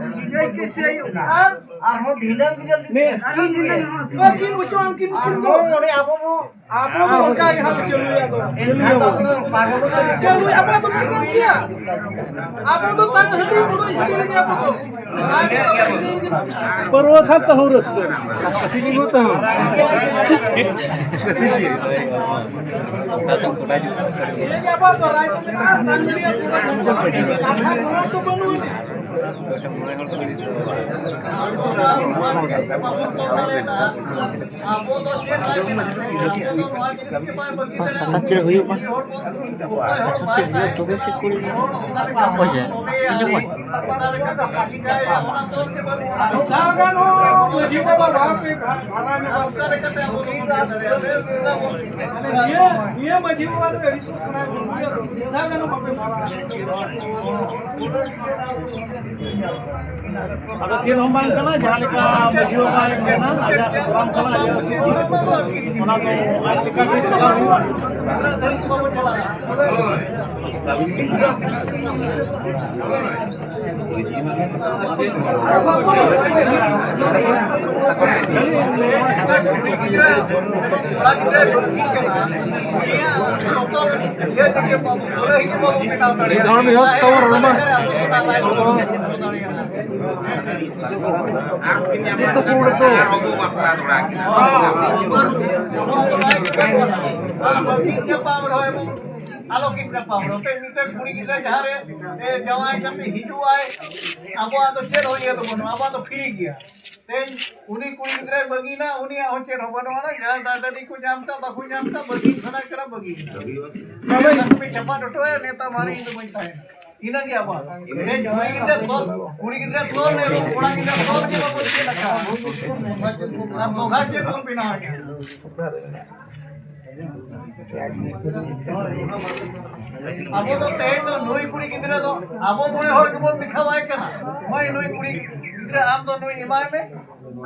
ᱟᱨ ᱟᱨᱦᱚᱸ ᱫᱷᱤᱱᱟᱹᱝ ᱵᱤᱫᱟᱹᱞ ᱱᱤᱭᱟᱹ ᱟᱹᱠᱤᱱ ᱚᱪᱚᱣᱟᱱ ᱠᱤᱱ ᱩᱱᱠᱤᱱ ᱫᱚ᱾ ᱟᱨᱦᱚᱸ ᱱᱚᱰᱮ ᱟᱵᱚ ᱵᱚ ᱟᱵᱚ ᱫᱚ ᱚᱱᱠᱟ ᱜᱮ ᱦᱟᱸᱜ ᱪᱟᱹᱞᱩᱭᱟ ᱫᱚ᱾ ᱮᱱᱠᱷᱟᱱ ᱫᱚ ᱟᱵᱚ ᱫᱚ ᱪᱟᱹᱞᱩᱭᱟ, ᱟᱵᱚ ᱫᱚ ᱵᱚᱱ ᱜᱮᱭᱟ᱾ ᱟᱵᱚ ᱫᱚ ᱛᱟᱝ ᱦᱟᱺᱰᱤ ᱵᱩᱰᱩ ᱦᱟᱺᱰᱤ ᱜᱮ ᱟᱵᱚ ᱫᱚ᱾ ᱯᱟᱹᱨᱣᱟᱹ ᱠᱷᱟᱱ ᱛᱟᱹᱦᱩ ᱨᱟᱹᱥᱠᱟᱹ᱾ ᱥᱤᱧ ᱢᱟ ᱛᱟᱹᱦᱩ᱾ ᱤᱱᱟᱹ ᱜᱮ ᱟᱵᱚᱣᱟᱜ ᱫᱚ ᱨᱟᱭ ᱫᱚ ᱢᱮᱱᱟᱜᱼᱟ, ᱛᱟᱝ ᱦᱟᱺᱰᱤ ᱟᱨ ᱵᱩᱰᱩ ᱦᱟᱺᱰᱤ᱾ ᱠᱟᱛᱷᱟ ᱫᱚ ᱵᱟᱹᱱᱩᱜ ᱟᱹᱱᱤᱡ᱾ ᱥᱟᱛᱟᱢ ᱪᱮᱫ ᱦᱩᱭᱩᱜ ᱠᱟᱱᱟ? ᱥᱟᱛᱟᱢ ᱪᱮᱫ ᱦᱩᱭᱩᱜ ᱛᱚᱵᱮ ᱥᱮ ᱠᱩᱲᱤ ᱜᱤᱫᱽᱨᱟᱹ ᱚᱠᱚᱭ ᱪᱮ? ᱟᱸᱡᱚᱢ ᱢᱮ᱾ ᱱᱤᱭᱟᱹ, ᱱᱤᱭᱟᱹ ᱢᱟᱹᱡᱷᱤ ᱵᱟᱵᱟ ᱫᱚ ᱟᱹᱰᱤ ᱥᱩᱨ ᱠᱟᱱᱟᱭ, ᱢᱤᱫ ᱫᱷᱟᱣ ᱜᱟᱱ ᱵᱟᱯᱮ ᱯᱟᱲᱟᱜᱼᱟ᱾ ᱟᱫᱚ ᱪᱮᱫ ᱦᱚᱸ ᱵᱟᱝ ᱠᱟᱱᱟ, ᱡᱟᱦᱟᱸ ᱞᱮᱠᱟ ᱢᱟᱹᱡᱷᱤ ᱵᱟᱵᱟᱭ ᱢᱮᱱᱟ, ᱟᱡᱟᱜ program ᱠᱟᱱᱟ, ᱟᱡᱟᱜ ᱟᱹᱛᱩ ᱠᱚ, ᱚᱱᱟ ᱫᱚ ᱟᱡ ᱞᱮᱠᱟ ᱜᱮ ᱪᱟᱞᱟᱣ ᱦᱩᱭᱩᱜᱼᱟ᱾ ᱠᱩᱲᱤ ᱜᱤᱫᱽᱨᱟᱹ, ᱠᱚᱲᱟ ᱜᱤᱫᱽᱨᱟᱹ ᱵᱟᱹᱲᱛᱤᱜ ᱠᱟᱱᱟ, ᱩᱱᱤᱭᱟᱜ ᱡᱚᱛᱚ ᱤᱭᱟᱹ ᱛᱮᱜᱮ ᱵᱚᱞᱮ ᱦᱤᱡᱩᱜ ᱵᱟᱵᱚ ᱵᱮᱱᱟᱣ ᱫᱟᱲᱮᱭᱟᱜᱼᱟ᱾ ᱢᱤᱫ ᱦᱚᱲ ᱢᱤᱫ ᱦᱚᱲ ᱛᱟᱵᱚᱱ ᱨᱚᱲ ᱢᱟ᱾ ᱟᱨ ᱠᱤᱱ ᱧᱟᱯᱟᱢ ᱠᱟᱛᱮ ᱟᱨᱦᱚᱸ ᱵᱚ ᱵᱟᱯᱞᱟ ᱫᱚᱲᱦᱟ ᱠᱤᱱᱟ᱾ ᱟᱨ ᱵᱟᱹᱠᱤᱱ ᱧᱟᱯᱟᱢ ᱨᱮᱦᱚᱸ ᱮᱵᱚᱝ ᱟᱞᱚ ᱠᱤᱱ ᱧᱟᱯᱟᱢ ᱨᱮᱦᱚᱸ, ᱛᱮ ᱢᱤᱫᱴᱮᱱ ᱠᱩᱲᱤ ᱜᱤᱫᱽᱨᱟᱹ ᱡᱟᱦᱟᱸ ᱨᱮ, ᱮ, ᱡᱟᱶᱟᱭ ᱠᱟᱛᱮ ᱦᱤᱡᱩᱜ ᱟᱭ, ᱟᱵᱚᱣᱟᱜ ᱫᱚ ᱪᱮᱫ ᱦᱚᱸ ᱤᱭᱟᱹ ᱫᱚ ᱵᱟᱹᱱᱩᱜᱼᱟ, ᱟᱵᱚᱣᱟᱜ ᱫᱚ free ᱜᱮᱭᱟ᱾ ᱛᱮᱦᱮᱧ ᱩᱱᱤ ᱠᱩᱲᱤ ᱜᱤᱫᱽᱨᱟᱹᱭ ᱵᱟᱹᱜᱤᱱᱟ, ᱩᱱᱤᱭᱟᱜ ᱦᱚᱸ ᱪᱮᱫ ᱦᱚᱸ ᱵᱟᱹᱱᱩᱜᱼᱟ, ᱡᱟᱦᱟᱸ ᱫᱟᱫᱟ ᱫᱤ ᱠᱚ ᱧᱟᱢ ᱠᱟᱜ, ᱵᱟᱠᱚ ᱧᱟᱢ ᱠᱟᱜ, ᱵᱟᱹᱜᱤ ᱥᱟᱱᱟᱭ ᱠᱟᱱᱟ, ᱵᱟᱹᱜᱤ᱾ ᱢᱮᱱ ᱠᱟᱛᱮ ᱯᱮ ᱪᱟᱯᱟᱫ ᱦᱚᱴᱚ ᱟᱭᱟ, ᱱᱮᱛᱟ ᱢᱟᱨᱮ ᱤᱧ ᱫᱚ ᱵᱟᱹᱧ ᱛᱟᱦᱮᱱᱟ᱾ ᱤᱱᱟᱹᱜᱮ ᱟᱵᱚᱣᱟᱜ᱾ ᱛᱮᱦᱮᱧ ᱠᱩᱲᱤ ᱜᱤᱫᱽᱨᱟᱹ ᱛᱚᱞ, ᱠᱩᱲᱤ ᱜᱤᱫᱽᱨᱟᱹ ᱛᱚᱞ ᱨᱮ ᱠᱚᱲᱟ ᱜᱤᱫᱽᱨᱟᱹ ᱛᱚᱞ ᱜᱮ ᱵᱟᱵᱚᱱ ᱪᱮᱫ ᱟᱠᱟᱫ᱾ ᱟᱨ ᱵᱚᱸᱜᱟ ᱪᱮᱫ ᱵᱚᱱ ᱵᱮᱱᱟᱣ ᱮᱫᱟ? ᱟᱵᱚ ᱫᱚ ᱛᱮᱦᱮᱧ ᱫᱚ ᱱᱩᱭ ᱠᱩᱲᱤ ᱜᱤᱫᱽᱨᱟᱹ ᱫᱚ ᱟᱵᱚ ᱢᱚᱬᱮ ᱦᱚᱲ ᱜᱮᱵᱚᱱ ᱫᱮᱠᱷᱟᱣᱟᱭ ᱠᱟᱱᱟ, ᱢᱟᱹᱭ ᱱᱩᱭ ᱠᱩᱲᱤ ᱜᱤᱫᱽᱨᱟᱹ ᱟᱢ ᱫᱚ ᱱᱩᱭ ᱮᱢᱟᱭ ᱢᱮ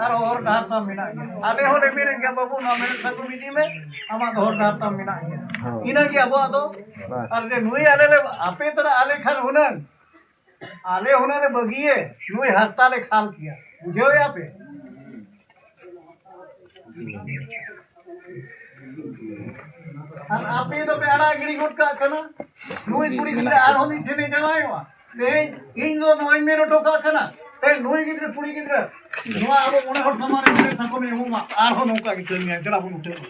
ᱟᱨ ᱦᱚᱨ ᱰᱟᱦᱟᱨ ᱛᱟᱢ ᱢᱮᱱᱟᱜ ᱜᱮᱭᱟ᱾ ᱟᱞᱮ ᱦᱚᱸᱞᱮ ᱢᱮᱱᱮᱫ ᱜᱮᱭᱟ, "ᱵᱟᱹᱵᱩ, ᱱᱚᱣᱟ ᱢᱮᱱᱮᱫ ᱥᱟᱹᱜᱩᱱ ᱤᱫᱤ ᱢᱮ, ᱟᱢᱟᱜ ᱫᱚ ᱦᱚᱨ ᱰᱟᱦᱟᱨ ᱛᱟᱢ ᱢᱮᱱᱟᱜ ᱜᱮᱭᱟ᱾" ᱦᱳᱭ᱾ ᱤᱱᱟᱹᱜᱮ ᱟᱵᱚᱣᱟᱜ ᱫᱚ᱾ ᱵᱟᱥ᱾ ᱟᱨ ᱡᱮ ᱱᱩᱭ ᱟᱞᱮ ᱞᱮ ᱟᱯᱮ ᱛᱚᱨᱟ ᱟᱞᱮ ᱠᱷᱟᱱ ᱦᱩᱱᱟᱹᱝ, ᱟᱞᱮ ᱦᱩᱱᱟᱹᱝ ᱞᱮ ᱵᱟᱹᱜᱤᱭᱮ, ᱱᱩᱭ ᱦᱟᱨᱛᱟ ᱞᱮ ᱠᱷᱟᱞ ᱠᱮᱭᱟ᱾ ᱵᱩᱡᱷᱟᱹᱣᱮᱫᱼᱟ ᱯᱮ? ᱟᱨ ᱟᱯᱮ ᱫᱚᱯᱮ ᱟᱲᱟᱜ ᱜᱤᱰᱤ ᱜᱚᱫ ᱠᱟᱜ ᱠᱟᱱᱟ᱾ ᱱᱩᱭ ᱠᱩᱲᱤ ᱜᱤᱫᱽᱨᱟᱹ ᱟᱨᱦᱚᱸ ᱢᱤᱫ ᱴᱷᱮᱱᱮ ᱡᱟᱶᱟᱭᱚᱜᱼᱟ᱾ ᱛᱮᱦᱮᱧ ᱤᱧ ᱫᱚ ᱱᱚᱣᱟᱧ ᱢᱮᱱ ᱦᱚᱴᱚ ᱠᱟᱜ ᱠᱟᱱᱟ, ᱛᱮᱦᱮᱧ ᱱᱩᱭ ᱜᱤᱫᱽᱨᱟᱹ, ᱠᱩᱲᱤ ᱜᱤᱫᱽᱨᱟᱹ, ᱱᱚᱣᱟ ᱟᱵᱚ ᱢᱚᱬᱮ ᱦᱚᱲ ᱥᱟᱢᱟᱝ ᱨᱮ ᱢᱤᱫᱴᱮᱱ ᱥᱟᱠᱚᱢᱮ ᱮᱢᱚᱜ ᱢᱟ, ᱟᱨᱦᱚᱸ ᱱᱚᱝᱠᱟ ᱜᱮ ᱠᱟᱹᱢᱤᱭᱟ᱾ ᱫᱮᱞᱟ ᱵᱚᱱ ᱩᱴᱷᱟᱹᱣ᱾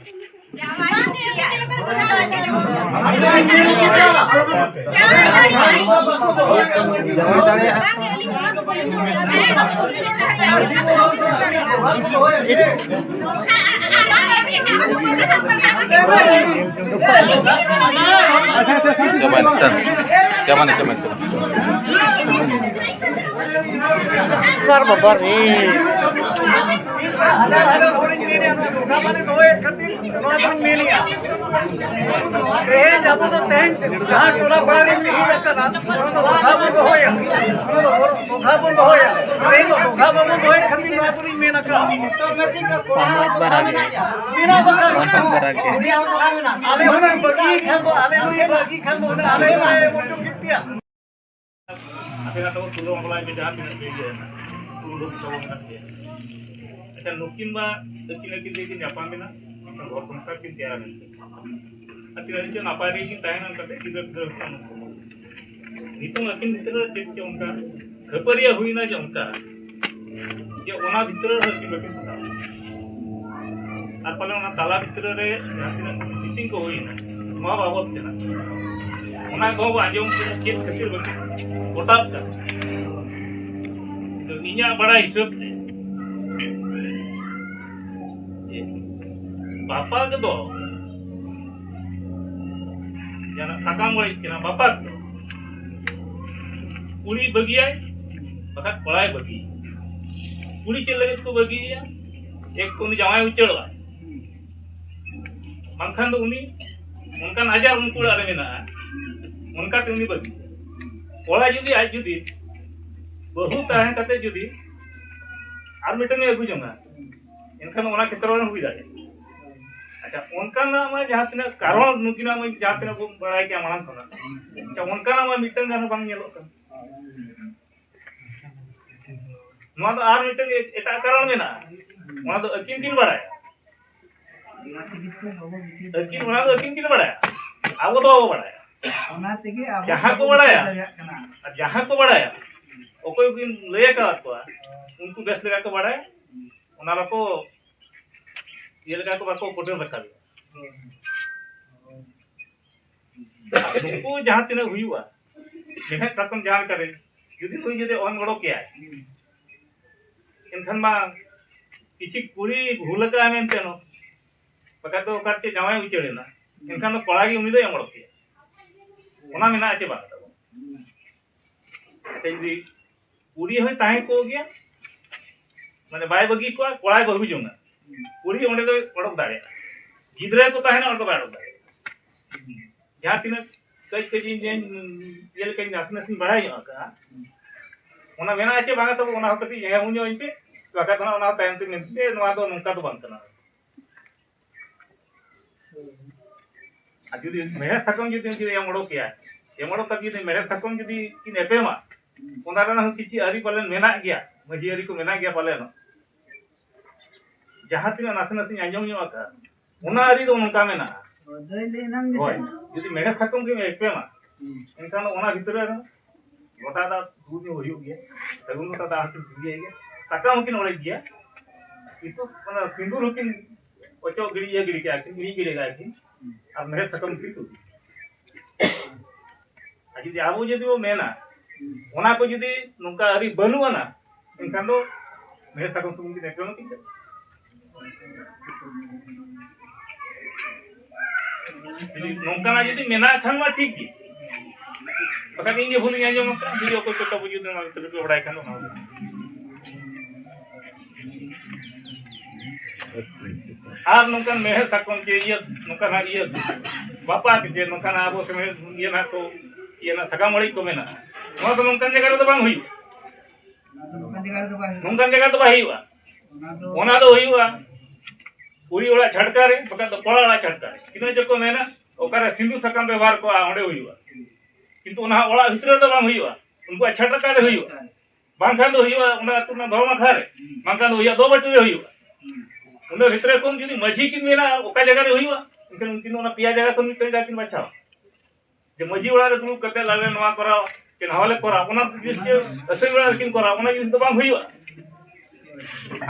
ᱪᱟᱵᱟᱭᱮᱱᱟ, ᱥᱟᱨ᱾ ᱪᱟᱵᱟᱭᱮᱱᱟ, ᱪᱟᱵᱟᱭᱮᱱᱟ, ᱪᱟᱵᱟᱭᱮᱱᱟ᱾ ᱥᱟᱨ ᱵᱟᱵᱟ ᱨᱮ᱾ ᱟᱞᱮ ᱟᱞᱮ ᱦᱚᱲᱤᱧ ᱢᱮᱱᱮᱫᱼᱟ, ᱱᱚᱣᱟ ᱫᱚ ᱫᱚᱦᱚᱭᱮᱫ ᱠᱷᱟᱹᱛᱤᱨ ᱱᱚᱣᱟ ᱫᱚᱧ ᱢᱮᱱᱮᱫᱼᱟ᱾ ᱛᱮᱦᱮᱧ ᱟᱵᱚ ᱫᱚ ᱛᱮᱦᱮᱧ ᱡᱟᱦᱟᱸ ᱴᱚᱞᱟ ᱯᱟᱲᱟ ᱨᱮ ᱢᱤᱫ ᱟᱠᱟᱱᱟ, ᱚᱱᱟ ᱫᱚ ᱫᱚᱜᱷᱟ ᱵᱚᱱ ᱫᱚᱦᱚᱭᱟ, ᱚᱱᱟ ᱫᱚ ᱫᱚᱜᱷᱟ ᱵᱚᱱ ᱫᱚᱦᱚᱭᱟ᱾ ᱛᱮᱦᱮᱧ ᱫᱚ ᱫᱚᱜᱷᱟ ᱵᱟᱵᱚᱱ ᱫᱚᱦᱚᱭᱮᱫ ᱠᱷᱟᱹᱛᱤᱨ ᱱᱚᱣᱟ ᱫᱚᱞᱤᱧ ᱢᱮᱱ ᱟᱠᱟᱫᱼᱟ᱾ ᱢᱮᱱᱟᱜ ᱵᱟᱠᱷᱟᱱ ᱟᱞᱮ ᱦᱚᱸᱞᱮ ᱵᱟᱹᱜᱤ ᱠᱷᱟᱱ ᱫᱚ, ᱟᱞᱮ ᱦᱚᱸᱞᱮ ᱵᱟᱹᱜᱤ ᱠᱷᱟᱱ ᱫᱚ ᱟᱞᱮ ᱦᱚᱸᱞᱮ ᱚᱪᱚ ᱠᱮᱫ ᱯᱮᱭᱟ᱾ ᱟᱯᱮ ᱱᱟᱛᱮ ᱠᱚ ᱛᱩᱞᱟᱹ ᱵᱟᱯᱞᱟ ᱡᱟᱦᱟᱸ ᱛᱤᱱᱟᱹᱜ ᱜᱮ ᱤᱭᱟᱹ ᱦᱮᱱᱟᱜ, ᱛᱩᱞᱟᱹ ᱵᱟᱯᱞᱟ ᱢᱮᱱᱟᱜ ᱜᱮᱭᱟ᱾ ᱟᱪᱪᱷᱟ, ᱱᱩᱠᱤᱱ ᱢᱟ ᱟᱹᱠᱤᱱ ᱟᱹᱠᱤᱱ ᱛᱮᱠᱤᱱ ᱧᱟᱯᱟᱢ ᱮᱱᱟ, ᱢᱤᱫᱴᱟᱝ ᱜᱷᱚᱨ ᱥᱚᱝᱥᱟᱨ ᱠᱤᱱ ᱛᱮᱭᱟᱨᱟ ᱢᱮᱱᱛᱮ᱾ ᱟᱹᱠᱤᱱ ᱟᱹᱰᱤ ᱪᱮᱦᱨᱟ ᱱᱟᱯᱟᱭ ᱨᱮᱠᱤᱱ ᱛᱟᱦᱮᱸ ᱠᱟᱱ ᱛᱟᱯᱮ, ᱜᱤᱫᱽᱨᱟᱹ ᱯᱤᱫᱽᱨᱟᱹ ᱦᱚᱸ ᱱᱩᱠᱩ᱾ ᱱᱤᱛᱚᱝ ᱟᱹᱠᱤᱱ ᱵᱷᱤᱛᱨᱤ ᱨᱮ ᱪᱮᱫ ᱪᱚ ᱚᱱᱠᱟ ᱠᱷᱟᱹᱯᱟᱹᱨᱤᱭᱟᱹ ᱦᱩᱭᱱᱟ ᱡᱮ ᱚᱱᱠᱟ, ᱡᱮ ᱚᱱᱟ ᱵᱷᱤᱛᱨᱤ ᱨᱮ ᱟᱹᱠᱤᱱ ᱵᱟᱹᱠᱤᱱ ᱯᱷᱟᱸᱫᱟ᱾ ᱟᱨ ᱯᱟᱞᱮ ᱚᱱᱟ ᱛᱟᱞᱟ ᱵᱷᱤᱛᱨᱤ ᱨᱮ ᱡᱟᱦᱟᱸ ᱛᱤᱱᱟᱹᱜ meeting ᱠᱚ ᱦᱩᱭᱱᱟ, ᱱᱚᱣᱟ ᱵᱟᱵᱚᱛ ᱛᱮ ᱱᱟᱜ, ᱚᱱᱟ ᱠᱚᱦᱚᱸ ᱵᱚ ᱟᱸᱡᱚᱢ ᱠᱮᱫᱟ, ᱪᱮᱫ ᱠᱷᱟᱹᱛᱤᱨ ᱵᱟᱹᱠᱤᱱ ᱜᱚᱴᱟ ᱠᱟᱜ᱾ ᱛᱚ ᱤᱧᱟᱹᱜ ᱵᱟᱲᱟᱭ ᱦᱤᱥᱟᱹᱵ ᱛᱮ, ᱡᱮ ᱵᱟᱯᱟ ᱠᱚᱫᱚ ᱡᱟᱦᱟᱱᱟᱜ ᱥᱟᱠᱟᱢ ᱚᱲᱮᱡ ᱠᱟᱱᱟ, ᱵᱟᱯᱟ ᱠᱚᱫᱚ ᱠᱩᱲᱤ ᱵᱟᱹᱜᱤᱭᱟᱭ, ᱵᱟᱠᱷᱟᱡ ᱠᱚᱲᱟᱭ ᱵᱟᱹᱜᱤᱭᱟ᱾ ᱠᱩᱲᱤ ᱪᱮᱫ ᱞᱟᱹᱜᱤᱫ ᱠᱚ ᱵᱟᱹᱜᱤᱭᱮᱭᱟ? ᱮᱠ ᱛᱚ ᱩᱱᱤ ᱡᱟᱶᱟᱭ ᱩᱪᱟᱹᱲᱚᱜᱼᱟᱭ, ᱵᱟᱝᱠᱷᱟᱱ ᱫᱚ ᱩᱱᱤ ᱚᱱᱠᱟᱱ ᱟᱡᱟᱨ ᱩᱱᱠᱩ ᱚᱲᱟᱜ ᱨᱮ ᱢᱮᱱᱟᱜᱼᱟ, ᱚᱱᱠᱟᱛᱮ ᱩᱱᱤ ᱵᱟᱹᱜᱤ᱾ ᱠᱚᱲᱟ ᱡᱩᱫᱤ, ᱟᱡ ᱡᱩᱫᱤ ᱵᱟᱹᱦᱩ ᱛᱟᱦᱮᱸ ᱠᱟᱛᱮ ᱡᱩᱫᱤ ᱟᱨ ᱢᱤᱫᱴᱟᱝ ᱮ ᱟᱹᱜᱩ ᱡᱚᱝᱟ, ᱮᱱᱠᱷᱟᱱ ᱚᱱᱟ ᱠᱷᱮᱛᱨᱚ ᱨᱮ ᱦᱩᱭ ᱫᱟᱲᱮᱭᱟᱜᱼᱟ᱾ ᱟᱪᱪᱷᱟ, ᱚᱱᱠᱟᱱᱟᱜ ᱢᱟ ᱡᱟᱦᱟᱸ ᱛᱤᱱᱟᱹᱜ ᱠᱟᱨᱚᱱ ᱱᱩᱠᱤᱱᱟᱜ ᱢᱟ ᱡᱟᱦᱟᱸ ᱛᱤᱱᱟᱹᱜ ᱵᱚᱱ ᱵᱟᱲᱟᱭ ᱠᱮᱭᱟ ᱢᱟᱲᱟᱝ ᱠᱷᱚᱱᱟᱜ, ᱟᱪᱪᱷᱟ, ᱚᱱᱠᱟᱱᱟᱜ ᱢᱟ ᱢᱤᱫᱴᱟᱝ ᱜᱟᱱ ᱦᱚᱸ ᱵᱟᱝ ᱧᱮᱞᱚᱜ ᱠᱟᱱᱟ᱾ ᱱᱚᱣᱟ ᱫᱚ ᱟᱨ ᱢᱤᱫᱴᱟᱝ ᱮᱴᱟᱜ ᱠᱟᱨᱚᱱ ᱢᱮᱱᱟᱜᱼᱟ᱾ ᱚᱱᱟ ᱫᱚ ᱟᱹᱠᱤᱱ ᱠᱤᱱ ᱵᱟᱲᱟᱭᱟ᱾ ᱚᱱᱟ ᱛᱮᱜᱮ ᱛᱚ ᱵᱟᱵᱚ ᱵᱩᱡᱷᱟᱹᱣ ᱟᱹᱠᱤᱱ, ᱚᱱᱟ ᱫᱚ ᱟᱹᱠᱤᱱ ᱠᱤᱱ ᱵᱟᱲᱟᱭᱟ, ᱟᱵᱚ ᱫᱚ ᱵᱟᱵᱚ ᱵᱟᱲᱟᱭᱟ᱾ ᱚᱱᱟ ᱛᱮᱜᱮ ᱟᱵᱚ ᱡᱟᱦᱟᱸ ᱠᱚ ᱵᱟᱵᱚ ᱵᱟᱲᱟᱭᱟ, ᱵᱩᱡᱷᱟᱹᱣ ᱫᱟᱲᱮᱭᱟᱜ ᱠᱟᱱᱟ᱾ ᱟᱨ ᱡᱟᱦᱟᱸ ᱠᱚ ᱵᱟᱲᱟᱭᱟ, ᱚᱠᱚᱭ ᱠᱤᱱ ᱞᱟᱹᱭ ᱟᱠᱟᱫ ᱠᱚᱣᱟ, ᱩᱱᱠᱩ ᱵᱮᱥ ᱞᱮᱠᱟ ᱠᱚ ᱵᱟᱲᱟᱭᱟ᱾ ᱚᱱᱟ ᱵᱟᱠᱚ ᱤᱭᱟᱹ ᱞᱮᱠᱟ ᱠᱚ ᱵᱟᱠᱚ ᱯᱷᱩᱴᱮᱞ ᱨᱟᱠᱟᱵᱮᱜᱼᱟ᱾ ᱱᱩᱠᱩ ᱡᱟᱦᱟᱸ ᱛᱤᱱᱟᱹᱜ ᱦᱩᱭᱩᱜᱼᱟ, ᱢᱮᱲᱦᱮᱫ ᱥᱟᱠᱚᱢ ᱡᱟᱦᱟᱸ ᱞᱮᱠᱟ ᱨᱮ, ᱡᱩᱫᱤ ᱱᱩᱭ ᱡᱩᱫᱤ ᱚᱱ ᱜᱚᱲᱚ ᱠᱮᱭᱟᱭ, ᱮᱱᱠᱷᱟᱱ ᱢᱟ ᱠᱤᱪᱷᱤ ᱠᱩᱲᱤ ᱵᱷᱩᱞ ᱟᱠᱟᱫᱼᱟ ᱢᱮᱱᱛᱮ ᱱᱚ, ᱵᱟᱠᱷᱟᱡ ᱫᱚ ᱚᱠᱟ ᱪᱮᱫ ᱡᱟᱶᱟᱭ ᱩᱪᱟᱹᱲ ᱮᱱᱟ, ᱮᱱᱠᱷᱟᱱ ᱫᱚ ᱠᱚᱲᱟ ᱜᱮ ᱩᱱᱤ ᱫᱚᱭ ᱮᱢ ᱜᱚᱲᱚ ᱠᱮᱭᱟ᱾ ᱚᱱᱟ ᱢᱮᱱᱟᱜᱼᱟ ᱪᱮ ᱵᱟᱝ ᱛᱟᱵᱚᱱ? ᱥᱮ ᱡᱩᱫᱤ ᱠᱩᱲᱤ ᱦᱚᱸᱭ ᱛᱟᱦᱮᱸ ᱠᱚᱜ ᱜᱮᱭᱟ, ᱢᱟᱱᱮ ᱵᱟᱭ ᱵᱟᱹᱜᱤ ᱠᱚᱣᱟ, ᱠᱚᱲᱟᱭ ᱵᱟᱹᱦᱩ ᱡᱚᱝᱟ, ᱠᱩᱲᱤ ᱚᱸᱰᱮ ᱫᱚᱭ ᱚᱰᱚᱠ ᱫᱟᱲᱮᱭᱟᱜᱼᱟ᱾ ᱜᱤᱫᱽᱨᱟᱹ ᱠᱚ ᱛᱟᱦᱮᱱᱟ, ᱚᱸᱰᱮ ᱫᱚ ᱵᱟᱭ ᱚᱰᱚᱠ ᱫᱟᱲᱮᱭᱟᱜᱼᱟ᱾ ᱡᱟᱦᱟᱸ ᱛᱤᱱᱟᱹᱜ ᱠᱟᱹᱡ ᱠᱟᱹᱡ ᱤᱧ ᱤᱭᱟᱹ ᱞᱮᱠᱟᱧ ᱱᱟᱥᱮ ᱱᱟᱥᱮᱧ ᱵᱟᱲᱟᱭ ᱧᱚᱜ ᱟᱠᱟᱫᱼᱟ, ᱚᱱᱟ ᱢᱮᱱᱟᱜᱼᱟ ᱪᱮ ᱵᱟᱝᱟ ᱛᱟᱵᱚ, ᱚᱱᱟ ᱦᱚᱸ ᱠᱟᱹᱴᱤᱡ ᱧᱮᱞ ᱧᱚᱜ ᱟᱹᱧ ᱯᱮ᱾ ᱵᱟᱠᱷᱟᱡ ᱫᱚ ᱚᱱᱟ ᱛᱟᱭᱚᱢ ᱛᱮ ᱢᱮᱱ ᱯᱮ, ᱱᱚᱣᱟ ᱫᱚ ᱱᱚᱝᱠᱟ ᱫᱚ ᱵᱟᱝ ᱠᱟᱱᱟ᱾ ᱟᱨ ᱡᱩᱫᱤ ᱢᱮᱲᱦᱮᱫ ᱥᱟᱠᱟᱢ ᱡᱩᱫᱤ, ᱡᱩᱫᱤ ᱮᱢ ᱚᱰᱚᱠ ᱠᱮᱭᱟ, ᱮᱢ ᱚᱰᱚᱠ ᱠᱟᱛᱮ ᱡᱩᱫᱤ ᱢᱮᱲᱦᱮᱫ ᱥᱟᱠᱟᱢ ᱡᱩᱫᱤ ᱠᱤᱱ ᱮᱯᱮᱢᱟ, ᱚᱱᱟ ᱨᱮᱱᱟᱜ ᱦᱚᱸ ᱠᱤᱪᱷᱤ ᱟᱹᱨᱤ ᱯᱟᱞᱮᱱ ᱢᱮᱱᱟᱜ ᱜᱮᱭᱟ, ᱢᱟᱹᱡᱷᱤ ᱟᱹᱨᱤ ᱠᱚ ᱢᱮᱱᱟᱜ ᱜᱮᱭᱟ ᱯᱟᱞᱮᱱ᱾ ᱡᱟᱦᱟᱸ ᱛᱤᱱᱟᱹᱜ ᱱᱟᱥᱮ ᱱᱟᱥᱮᱧ ᱟᱸᱡᱚᱢ ᱧᱚᱜ ᱟᱠᱟᱫᱼᱟ, ᱚᱱᱟ ᱟᱹᱨᱤ ᱫᱚ ᱱᱚᱝᱠᱟ ᱢᱮᱱᱟᱜᱼᱟ᱾ ᱦᱳᱭ, ᱫᱟᱹᱭ ᱞᱟᱹᱭ ᱮᱱᱟᱝ ᱜᱮ ᱦᱳᱭ, ᱥᱮ? ᱡᱩᱫᱤ ᱢᱮᱲᱦᱮᱫ ᱥᱟᱠᱟᱢ ᱜᱮᱢ ᱮᱯᱮᱢᱟ, ᱦᱩᱸ᱾ ᱮᱱᱠᱷᱟᱱ ᱫᱚ ᱚᱱᱟ ᱵᱷᱤᱛᱨᱤ ᱨᱮ ᱞᱚᱴᱟ ᱫᱟᱜ ᱫᱩᱞ ᱧᱚᱜ ᱦᱩᱭᱩᱜ ᱜᱮᱭᱟ, ᱥᱟᱹᱜᱩᱱ ᱞᱚᱴᱟ ᱫᱟᱜ ᱦᱚᱸᱠᱤᱱ ᱫᱩᱞ ᱜᱮᱭᱟ, ᱥᱟᱠᱟᱢ ᱦᱚᱸᱠᱤᱱ ᱚᱲᱮᱡ ᱜᱮᱭᱟ, ᱠᱤᱱᱛᱩ ᱚᱱᱟ ᱥᱤᱸᱫᱩᱨ ᱦᱚᱸᱠᱤᱱ ᱚᱪᱚᱜ ᱜᱤᱰᱤ, ᱤᱭᱟᱹ ᱜᱤᱰᱤ ᱠᱟᱜᱼᱟ ᱠᱤᱱ, ᱤᱲᱤᱡ ᱜᱤᱰᱤ ᱠᱟᱜᱼᱟ ᱠᱤᱱ, ᱟᱨ ᱢᱮᱲᱦᱮᱫ ᱥᱟᱠᱟᱢ ᱠᱤᱱ ᱛᱩᱫ᱾ ᱟᱨ ᱡᱩᱫᱤ ᱟᱵᱚ ᱡᱩᱫᱤ ᱵᱚ ᱢᱮᱱᱟ, ᱚᱱᱟ ᱠᱚ ᱡᱩᱫᱤ ᱱᱚᱝᱠᱟ ᱟᱹᱨᱤ ᱵᱟᱹᱱᱩᱜ ᱟᱱᱟ, ᱮᱱᱠᱷᱟᱱ ᱫᱚ ᱢᱮᱲᱦᱮᱫ ᱥᱟᱠᱟᱢ ᱥᱩᱢᱩᱝ ᱜᱮ ᱮᱯᱮᱢ ᱟᱹᱛᱤᱧ ᱠᱟᱱᱟ᱾ ᱡᱩᱫᱤ ᱱᱚᱝᱠᱟᱱᱟᱜ ᱡᱩᱫᱤ ᱢᱮᱱᱟᱜ ᱠᱷᱟᱱ ᱢᱟ ᱴᱷᱤᱠ ᱜᱮ, ᱵᱟᱠᱷᱟᱱ ᱤᱧ ᱜᱮ ᱵᱷᱩᱞᱤᱧ ᱟᱸᱡᱚᱢ ᱟᱠᱟᱫᱼᱟ᱾ ᱡᱩᱫᱤ ᱚᱠᱚᱭ ᱠᱚ ᱛᱟᱵᱚ ᱡᱩᱫᱤ ᱱᱚᱣᱟ ᱵᱷᱤᱛᱨᱤ ᱨᱮᱯᱮ ᱵᱟᱲᱟᱭ ᱠᱷᱟᱱ ᱫᱚ ᱚᱱᱟ ᱠᱚ᱾ ᱟᱨ ᱱᱚᱝᱠᱟᱱ ᱢᱮᱲᱦᱮᱫ ᱥᱟᱠᱚᱢ ᱪᱮ ᱤᱭᱟᱹ, ᱱᱚᱝᱠᱟᱱᱟᱜ ᱤᱭᱟᱹ ᱵᱟᱯᱟ ᱪᱮ ᱱᱚᱝᱠᱟᱱᱟᱜ ᱟᱵᱚ ᱥᱮ ᱢᱮᱲᱦᱮᱫ ᱤᱭᱟᱹ ᱱᱟᱜ ᱠᱚ, ᱤᱭᱟᱹ ᱱᱟᱜ ᱥᱟᱠᱟᱢ ᱚᱲᱮᱡ ᱠᱚ ᱢᱮᱱᱟᱜᱼᱟ, ᱱᱚᱣᱟ ᱫᱚ ᱱᱚᱝᱠᱟᱱ ᱡᱟᱭᱜᱟ ᱨᱮᱫᱚ ᱵᱟᱝ ᱦᱩᱭᱩᱜᱼᱟ᱾ ᱱᱚᱝᱠᱟᱱ ᱡᱟᱭᱜᱟ ᱨᱮᱫᱚ ᱵᱟᱭ ᱦᱩᱭᱩᱜᱼᱟ᱾ ᱚᱱᱟ ᱫᱚ ᱚᱱᱟ ᱫᱚ ᱦᱩᱭᱩᱜᱼᱟ ᱠᱩᱲᱤ ᱚᱲᱟᱜ ᱪᱷᱟᱴᱠᱟ ᱨᱮ, ᱵᱟᱠᱷᱟᱡ ᱫᱚ ᱠᱚᱲᱟ ᱚᱲᱟᱜ ᱪᱷᱟᱴᱠᱟ ᱨᱮ᱾ ᱤᱱᱟᱹ ᱡᱚᱠᱷᱚᱱ ᱢᱮᱱᱟ ᱚᱠᱟᱨᱮ ᱥᱤᱸᱫᱩᱨ ᱥᱟᱠᱟᱢ ᱵᱮᱵᱚᱦᱟᱨ ᱠᱚᱜᱼᱟ, ᱚᱸᱰᱮ ᱦᱩᱭᱩᱜᱼᱟ᱾ ᱠᱤᱱᱛᱩ ᱚᱱᱟ ᱚᱲᱟᱜ ᱵᱷᱤᱛᱨᱤ ᱨᱮᱫᱚ ᱵᱟᱝ ᱦᱩᱭᱩᱜᱼᱟ, ᱩᱱᱠᱩᱣᱟᱜ ᱪᱷᱟᱴᱠᱟ ᱨᱮ ᱦᱩᱭᱩᱜᱼᱟ᱾ ᱵᱟᱝᱠᱷᱟᱱ ᱫᱚ ᱦᱩᱭᱩᱜᱼᱟ ᱚᱱᱟ ᱟᱹᱛᱩ ᱨᱮᱱᱟᱜ ᱫᱷᱚᱨᱚᱢ ᱟᱠᱷᱲᱟ ᱨᱮ, ᱵᱟᱝᱠᱷᱟᱱ ᱫᱚ ᱦᱩᱭᱩᱜᱼᱟ ᱫᱚ ᱵᱟᱹᱴᱤ ᱨᱮ ᱦᱩᱭᱩᱜᱼᱟ᱾ ᱚᱱᱟ ᱵᱷᱤᱛᱨᱤ ᱠᱷᱚᱱ ᱡᱩᱫᱤ ᱢᱟᱹᱡᱷᱤ ᱠᱤᱱ ᱢᱮᱱᱟ ᱚᱠᱟ ᱡᱟᱭᱜᱟ ᱨᱮ ᱦᱩᱭᱩᱜᱼᱟ, ᱮᱱᱠᱷᱟᱱ ᱩᱱᱠᱤᱱ ᱫᱚ ᱚᱱᱟ ᱯᱮᱭᱟ ᱡᱟᱭᱜᱟ ᱠᱷᱚᱱ ᱢᱤᱫᱴᱟᱝ ᱡᱟᱭᱜᱟ ᱠᱤᱱ ᱵᱟᱪᱷᱟᱣᱟ᱾ ᱡᱮ ᱢᱟᱹᱡᱷᱤ ᱚᱲᱟᱜ ᱨᱮ ᱫᱩᱲᱩᱵ ᱠᱟᱛᱮ ᱟᱞᱮ ᱱᱚᱣᱟ ᱠᱚᱨᱟᱣ, ᱪᱮ ᱱᱟᱣᱟ ᱞᱮ ᱠᱚᱨᱟᱣ, ᱚᱱᱟ ᱡᱤᱱᱤᱥ ᱡᱮ ᱟᱹᱥᱟᱹᱲᱤ ᱚᱲᱟᱜ ᱨᱮᱠᱤᱱ ᱠᱚᱨᱟᱣ, ᱚᱱᱟ ᱡᱤᱱᱤᱥ ᱫᱚ ᱵᱟᱝ ᱦᱩᱭᱩᱜᱼᱟ᱾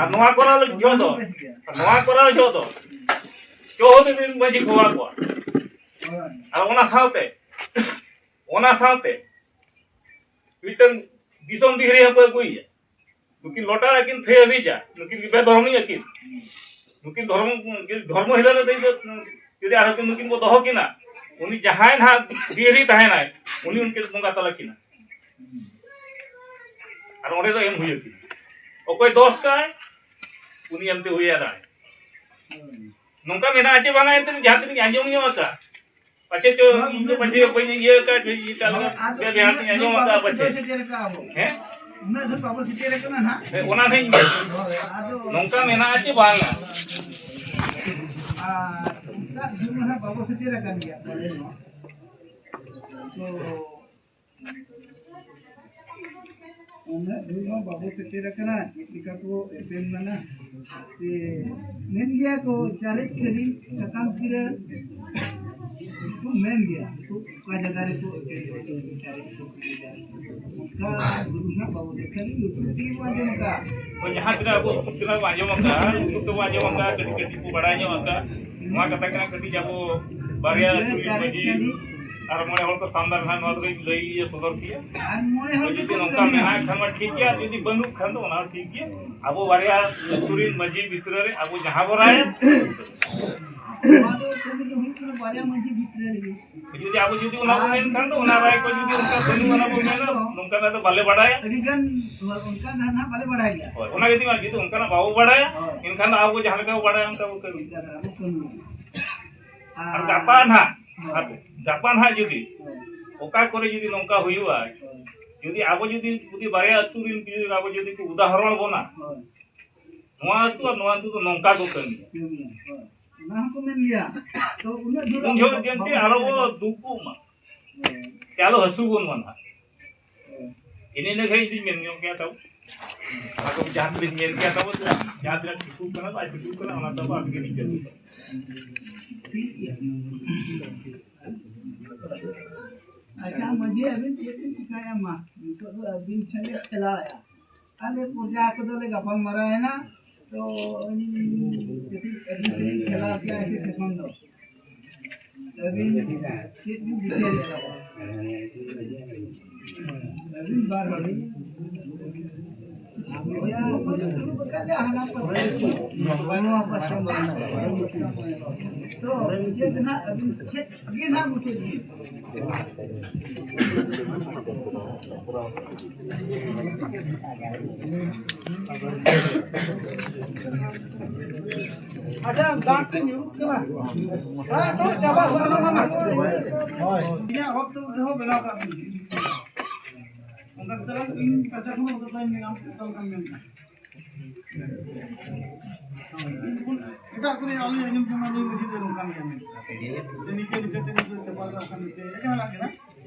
ᱟᱨ ᱱᱚᱣᱟ ᱠᱚᱨᱟᱣ ᱞᱟᱹᱜᱤᱫ ᱡᱚᱦᱚᱜ ᱫᱚ, ᱟᱨ ᱱᱚᱣᱟ ᱠᱚᱨᱟᱣ ᱡᱚᱦᱚᱜ ᱫᱚ ᱪᱳᱣᱦᱚᱫ ᱨᱮᱱ ᱢᱟᱹᱡᱷᱤ ᱠᱚ ᱦᱚᱦᱚ ᱟᱠᱚᱣᱟ᱾ ᱟᱨ ᱚᱱᱟ ᱥᱟᱶᱛᱮ, ᱚᱱᱟ ᱥᱟᱶᱛᱮ ᱢᱤᱫᱴᱟᱝ ᱫᱤᱥᱚᱢ ᱫᱤᱦᱨᱤ ᱦᱚᱸᱠᱚ ᱟᱹᱜᱩᱭᱮᱭᱟ᱾ ᱱᱩᱠᱤᱱ ᱞᱚᱴᱟ ᱨᱮᱠᱤᱱ ᱛᱷᱟᱹᱭᱟᱹ ᱦᱤᱡᱟ, ᱱᱩᱠᱤᱱ ᱵᱮᱫᱷᱚᱨᱢᱤ ᱟᱹᱠᱤᱱ᱾ ᱱᱩᱠᱤᱱ ᱫᱷᱚᱨᱢᱚ, ᱫᱷᱚᱨᱢᱚ ᱦᱤᱞᱟᱹ ᱨᱮ ᱡᱩᱫᱤ ᱟᱨᱦᱚᱸ ᱱᱩᱠᱤᱱ ᱵᱚ ᱫᱚᱦᱚ ᱠᱤᱱᱟ, ᱩᱱᱤ ᱡᱟᱦᱟᱸᱭ ᱱᱟᱦᱟᱜ ᱫᱤᱦᱨᱤ ᱛᱟᱦᱮᱱᱟᱭ, ᱩᱱᱤ ᱩᱱᱠᱤᱱ ᱵᱚᱸᱜᱟ ᱛᱟᱞᱟ ᱠᱤᱱᱟ᱾ ᱟᱨ ᱚᱸᱰᱮ ᱫᱚ ᱮᱢ ᱦᱩᱭ ᱟᱹᱠᱤᱱᱟ᱾ ᱚᱠᱚᱭ ᱫᱚᱥ ᱠᱟᱭ, ᱩᱱᱤ ᱮᱢᱛᱮ ᱦᱩᱭ ᱟᱭᱟ ᱫᱟᱲᱮ᱾ ᱱᱚᱝᱠᱟ ᱢᱮᱱᱟᱜᱼᱟ ᱪᱮ ᱵᱟᱝᱟ, ᱮᱱᱛᱮ ᱡᱟᱦᱟᱸ ᱛᱤᱱᱟᱹᱜ ᱤᱧ ᱟᱸᱡᱚᱢ ᱧᱚᱜ ᱟᱠᱟᱫ, ᱯᱟᱪᱷᱮ ᱪᱚ ᱤᱧ ᱫᱚ ᱯᱟᱪᱷᱮ ᱵᱟᱹᱧ ᱤᱭᱟᱹ ᱟᱠᱟᱫ, ᱵᱟᱹᱧ ᱤᱭᱟᱹ ᱟᱠᱟᱫ ᱞᱮᱠᱟ᱾ ᱵᱮ-, ᱵᱮᱦᱟᱛᱤᱧ ᱟᱸᱡᱚᱢ ᱟᱠᱟᱫ ᱯᱟᱪᱷᱮ᱾ ᱦᱮᱸ? ᱩᱱᱟᱹᱜ ᱫᱷᱟᱹᱨ ᱵᱟᱵᱚ ᱥᱮᱴᱮᱨ ᱟᱠᱟᱱᱟ ᱱᱟᱦᱟᱜ᱾ ᱦᱮᱸ, ᱚᱱᱟ ᱫᱚᱧ ᱦᱳᱭ, ᱟᱫᱚ ᱱᱚᱝᱠᱟ ᱢᱮᱱᱟᱜᱼᱟ ᱪᱮ ᱵᱟᱝᱟ? ᱟᱨ ᱩᱱᱟᱹᱜ ᱫᱷᱟᱹᱨ ᱢᱟ ᱱᱟᱦᱟᱜ ᱵᱟᱵᱚ ᱥᱮᱴᱮᱨ ᱟᱠᱟᱱ ᱜᱮᱭᱟ ᱯᱟᱞᱮ ᱱᱚᱣᱟ᱾ ᱛᱚ, ᱩᱱᱟᱹᱜ ᱫᱷᱟᱹᱨ ᱢᱟ ᱵᱟᱵᱚ ᱥᱮᱴᱮᱨ ᱟᱠᱟᱱᱟ, ᱪᱮᱫ ᱞᱮᱠᱟ ᱠᱚ ᱮᱯᱮᱢ ᱞᱮᱱᱟ᱾ ᱡᱮ, ᱢᱮᱱ ᱜᱮᱭᱟ ᱠᱚ, ᱪᱟᱨᱮᱡ ᱠᱷᱟᱹᱞᱤ ᱥᱟᱠᱟᱢ ᱥᱤᱨᱟᱹ ᱠᱚ ᱢᱮᱱ ᱜᱮᱭᱟ᱾ ᱚᱠᱟ ᱡᱟᱭᱜᱟ ᱨᱮᱠᱚ ᱮᱯᱮᱢ ᱪᱟᱨᱮᱡ ᱠᱚ ᱠᱷᱟᱹᱞᱤ ᱫᱟ᱾ ᱚᱱᱠᱟ ᱜᱩᱨᱩ ᱦᱟᱸᱜ ᱵᱟᱵᱚ ᱫᱮᱠᱷᱟ ᱞᱮᱫ, ᱞᱩᱛᱩᱨ ᱛᱮᱜᱮ ᱵᱚᱱ ᱟᱸᱡᱚᱢ ᱟᱠᱟᱫᱼᱟ᱾ ᱦᱳᱭ, ᱡᱟᱦᱟᱸ ᱛᱤᱱᱟᱹᱜ ᱟᱵᱚ ᱩᱱᱠᱩ ᱛᱤᱱᱟᱹᱜ ᱵᱚᱱ ᱟᱸᱡᱚᱢ ᱟᱠᱟᱫᱼᱟ, ᱩᱱᱠᱩ ᱛᱮᱵᱚᱱ ᱟᱸᱡᱚᱢ ᱟᱠᱟᱫᱼᱟ, ᱠᱟᱹᱴᱤᱡ ᱠᱟᱹᱴᱤᱡ ᱠᱚ ᱵᱟᱲᱟᱭ ᱧᱚᱜ ᱟᱠᱟᱫᱼᱟ᱾ ᱱᱚᱣᱟ ᱠᱟᱛᱷᱟ ᱠᱟᱱᱟ, ᱠᱟᱹᱴᱤᱡ ᱟᱵᱚ ᱵᱟᱨᱭᱟ ᱟᱹᱛᱩ ᱨᱮᱱ ᱢᱟᱹᱡᱷᱤ ᱟᱨ ᱢᱚᱬᱮ ᱦᱚᱲ ᱠᱚ ᱥᱟᱢᱱᱟ ᱨᱮ ᱱᱟᱦᱟᱜ ᱱᱚᱣᱟ ᱫᱚᱞᱤᱧ ᱞᱟᱹᱭ ᱤᱭᱟᱹ ᱥᱚᱫᱚᱨ ᱠᱮᱜᱼᱟ᱾ ᱟᱨ ᱢᱚᱬᱮ ᱦᱚᱲ ᱦᱳᱭ, ᱡᱩᱫᱤ ᱜᱮᱠᱚ ᱱᱚᱝᱠᱟ ᱠᱟᱹᱢᱤᱭᱟ᱾ ᱢᱮᱱᱟᱜ ᱠᱷᱟᱱ ᱢᱟ ᱴᱷᱤᱠ ᱜᱮᱭᱟ, ᱡᱩᱫᱤ ᱵᱟᱹᱱᱩᱜ ᱠᱷᱟᱱ ᱫᱚ ᱚᱱᱟ ᱦᱚᱸ ᱴᱷᱤᱠ ᱜᱮᱭᱟ᱾ ᱟᱵᱚ ᱵᱟᱨᱭᱟ ᱟᱹᱛᱩ ᱨᱮᱱ ᱢᱟᱹᱡᱷᱤ ᱵᱷᱤᱛᱨᱤ ᱨᱮ ᱟᱵᱚ ᱡᱟᱦᱟᱸ ᱵᱚ ᱨᱟᱭᱟ, ᱱᱚᱣᱟ ᱫᱚ ᱠᱟᱹᱢᱤ ᱫᱚ ᱦᱩᱭᱩᱜ ᱠᱟᱱᱟ ᱵᱟᱨᱭᱟ ᱢᱟᱹᱡᱷᱤ ᱵᱷᱤᱛᱨᱤ ᱨᱮᱜᱮ᱾ ᱡᱩᱫᱤ ᱟᱵᱚ ᱡᱩᱫᱤ ᱚᱱᱟ ᱵᱚᱱ ᱢᱮᱱ ᱠᱷᱟᱱ ᱫᱚ, ᱚᱱᱟ ᱨᱟᱭ ᱠᱚ ᱡᱩᱫᱤ ᱚᱱᱠᱟ ᱵᱟᱹᱱᱩᱜ ᱟᱱᱟ ᱵᱚᱱ ᱢᱮᱱᱟ, ᱱᱚᱝᱠᱟᱱᱟᱜ ᱫᱚ ᱵᱟᱞᱮ ᱵᱟᱲᱟᱭᱟ᱾ ᱟᱹᱰᱤ ᱜᱟᱱ ᱚᱱᱠᱟ ᱫᱚ ᱱᱟᱦᱟᱜ ᱵᱟᱞᱮ ᱵᱟᱲᱟᱭ ᱜᱮᱭᱟ᱾ ᱦᱳᱭ, ᱚᱱᱟ ᱡᱩᱫᱤ, ᱡᱩᱫᱤ ᱚᱱᱠᱟᱱᱟᱜ ᱵᱟᱵᱚ ᱵᱟᱲᱟᱭᱟ, ᱦᱳᱭ᱾ ᱮᱱᱠᱷᱟᱱ ᱫᱚ ᱟᱵᱚ ᱡᱟᱦᱟᱸ ᱞᱮᱠᱟ ᱵᱚ ᱵᱟᱲᱟᱭᱟ ᱚᱱᱠᱟ ᱵᱚ ᱠᱟᱹᱢᱤᱭᱟ᱾ ᱚᱱᱠᱟ ᱫᱚ ᱟᱵᱚ ᱠᱟᱹᱢᱤᱭᱟ᱾ ᱟᱨ ᱟᱨ ᱜᱟᱯᱟ ᱱᱟᱦᱟᱜ, ᱦᱳᱭ᱾ ᱦᱟᱯᱮ, ᱜᱟᱯᱟ ᱱᱟᱦᱟᱜ ᱡᱩᱫᱤ ᱦᱳᱭ᱾ ᱚᱠᱟ ᱠᱚᱨᱮ ᱡᱩᱫᱤ ᱱᱚᱝᱠᱟ ᱦᱩᱭᱩᱜᱼᱟ, ᱦᱳᱭ᱾ ᱡᱩᱫᱤ ᱟᱵᱚ ᱡᱩᱫᱤ, ᱡᱩᱫᱤ ᱵᱟᱨᱭᱟ ᱟᱹᱛᱩ ᱨᱮᱱ ᱡᱩᱫᱤ ᱟᱵᱚ ᱡᱩᱫᱤ ᱠᱚ ᱩᱫᱟᱦᱚᱨᱚᱬ ᱵᱚᱱᱟ, ᱦᱳᱭ᱾ ᱱᱚᱣᱟ ᱟᱹᱛᱩ ᱟᱨ ᱱᱚᱣᱟ ᱟᱹᱛᱩ ᱫᱚ ᱱᱚᱝᱠᱟ ᱠᱚ ᱠᱟᱹᱢᱤᱭᱟ᱾ ᱠᱟᱹᱢᱤᱭᱟ, ᱦᱳᱭ᱾ ᱚᱱᱟ ᱦᱚᱸᱠᱚ ᱢᱮᱱ ᱜᱮᱭᱟ᱾ ᱛᱚ, ᱩᱱᱟᱹᱜ ᱫᱷᱚᱨᱚᱢ ᱩᱱ ᱡᱚᱦᱚᱜ ᱡᱮᱱᱛᱮ ᱵᱟᱵᱚ ᱟᱞᱚ ᱵᱚ ᱫᱩᱠᱩᱜ ᱢᱟ᱾ ᱦᱳᱭ᱾ ᱥᱮ ᱟᱞᱚ ᱦᱟᱹᱥᱩ ᱵᱚᱱ ᱢᱟ ᱱᱟᱦᱟᱜ᱾ ᱦᱳᱭ᱾ ᱤᱱᱟᱹ ᱤᱱᱟᱹ ᱜᱷᱟᱹᱲᱤᱡ ᱫᱩᱧ ᱢᱮᱱ ᱧᱚᱜ ᱠᱮᱭᱟ ᱛᱟᱵᱚ᱾ ᱟᱫᱚ ᱡᱟᱦᱟᱸ ᱛᱤᱱᱟᱹᱜ ᱧᱮᱞ ᱠᱮᱭᱟ ᱛᱟᱵᱚ, ᱡᱟᱦᱟᱸ ᱛᱤᱱᱟᱹᱜ ᱴᱷᱤᱠᱩᱜ ᱠᱟᱱᱟ, ᱵᱟᱭ ᱴᱷᱤᱠᱩᱜ ᱠᱟᱱᱟ, ᱚᱱᱟ ᱛᱟᱵᱚ ᱟᱹᱵᱤᱱ ᱜᱮ ᱱᱤᱡᱮᱨ ᱵᱩᱡᱷᱟᱹᱣ᱾ ᱟᱪᱪᱷᱟ, ᱢᱟᱹᱡᱷᱤ, ᱟᱹᱵᱤᱱ ᱪᱮᱫ ᱵᱤᱱ ᱪᱤᱠᱟᱹᱭᱟ? ᱢᱟ, ᱱᱤᱛᱚᱜ ᱫᱚ ᱟᱹᱵᱤᱱ ᱴᱷᱮᱱ ᱞᱮ ᱠᱷᱮᱞᱟᱣᱮᱫᱼᱟ᱾ ᱟᱞᱮ ᱯᱨᱚᱡᱟ ᱠᱚᱫᱚ ᱞᱮ ᱜᱟᱯᱟᱞ ᱢᱟᱨᱟᱣ ᱮᱱᱟ, ᱛᱚ ᱩᱱᱤ ᱠᱟᱹᱴᱤᱡ ᱟᱹᱵᱤᱱ ᱴᱷᱮᱱ ᱞᱤᱧ ᱠᱷᱮᱞᱟᱣ ᱠᱮᱭᱟ ᱥᱮ ᱥᱮᱥᱚᱱ ᱫᱚ᱾ ᱟᱹᱵᱤᱱ ᱪᱮᱫ ᱵᱤᱱ ᱪᱤᱠᱟᱹᱭᱮᱫᱼᱟ? ᱟᱹᱵᱤᱱ ᱵᱟᱨ ᱦᱚᱲ᱾ ᱵᱚᱭᱦᱟ ᱦᱚᱯᱚᱱ ᱫᱚ ᱫᱩᱲᱩᱵ ᱟᱠᱟᱫ ᱞᱮᱭᱟ ᱦᱟᱱᱟ ᱯᱟᱥᱮ᱾ ᱱᱚᱣᱟ ᱯᱟᱥᱮ ᱵᱟᱝ᱾ ᱛᱚ, ᱪᱮᱫ ᱱᱟᱜ ᱟᱹᱵᱤᱱ ᱪᱮᱫ ᱜᱮ ᱱᱟᱜ ᱢᱩᱪᱟᱹᱫ ᱵᱤᱱ᱾ ᱟᱪᱪᱷᱟ, ᱫᱟᱜ ᱛᱮ ᱧᱩᱨᱩᱜ ᱠᱟᱱᱟ᱾ ᱦᱮᱸ, ᱛᱚ ᱪᱟᱵᱟ ᱥᱟᱱᱟ ᱠᱟᱱᱟ᱾ ᱦᱳᱭ᱾ ᱤᱧᱟᱹᱜ ᱦᱚᱠ ᱛᱮ ᱨᱮᱦᱚᱸ ᱵᱮᱱᱟᱣ ᱠᱟᱜ ᱵᱤᱱ᱾ ᱚᱱᱠᱟ ᱠᱟᱛᱮ ᱤᱧ ᱠᱟᱛᱷᱟ ᱠᱚ ᱚᱱᱠᱟ ᱠᱚᱧ ᱢᱮᱱᱟ, ᱚᱱᱠᱟ ᱞᱮᱠᱟᱧ ᱢᱮᱱᱟ᱾ ᱮᱴᱟᱜ ᱠᱚᱨᱮ ᱟᱞᱮ ᱟᱸᱡᱚᱢ ᱡᱚᱝᱟ, ᱱᱩᱭ ᱢᱟᱹᱡᱷᱤ ᱫᱚ ᱱᱚᱝᱠᱟᱱ ᱜᱮᱭᱟ ᱢᱮᱱᱛᱮ᱾ ᱡᱮ ᱱᱤᱝᱠᱟᱹ ᱱᱤᱝᱠᱟᱹ ᱛᱮ ᱱᱤᱝᱠᱟᱹ ᱪᱟᱯᱟ ᱫᱚ ᱟᱠᱟᱱ ᱢᱮᱱᱛᱮ ᱡᱟᱦᱟᱱᱟᱜ ᱠᱟᱱᱟ᱾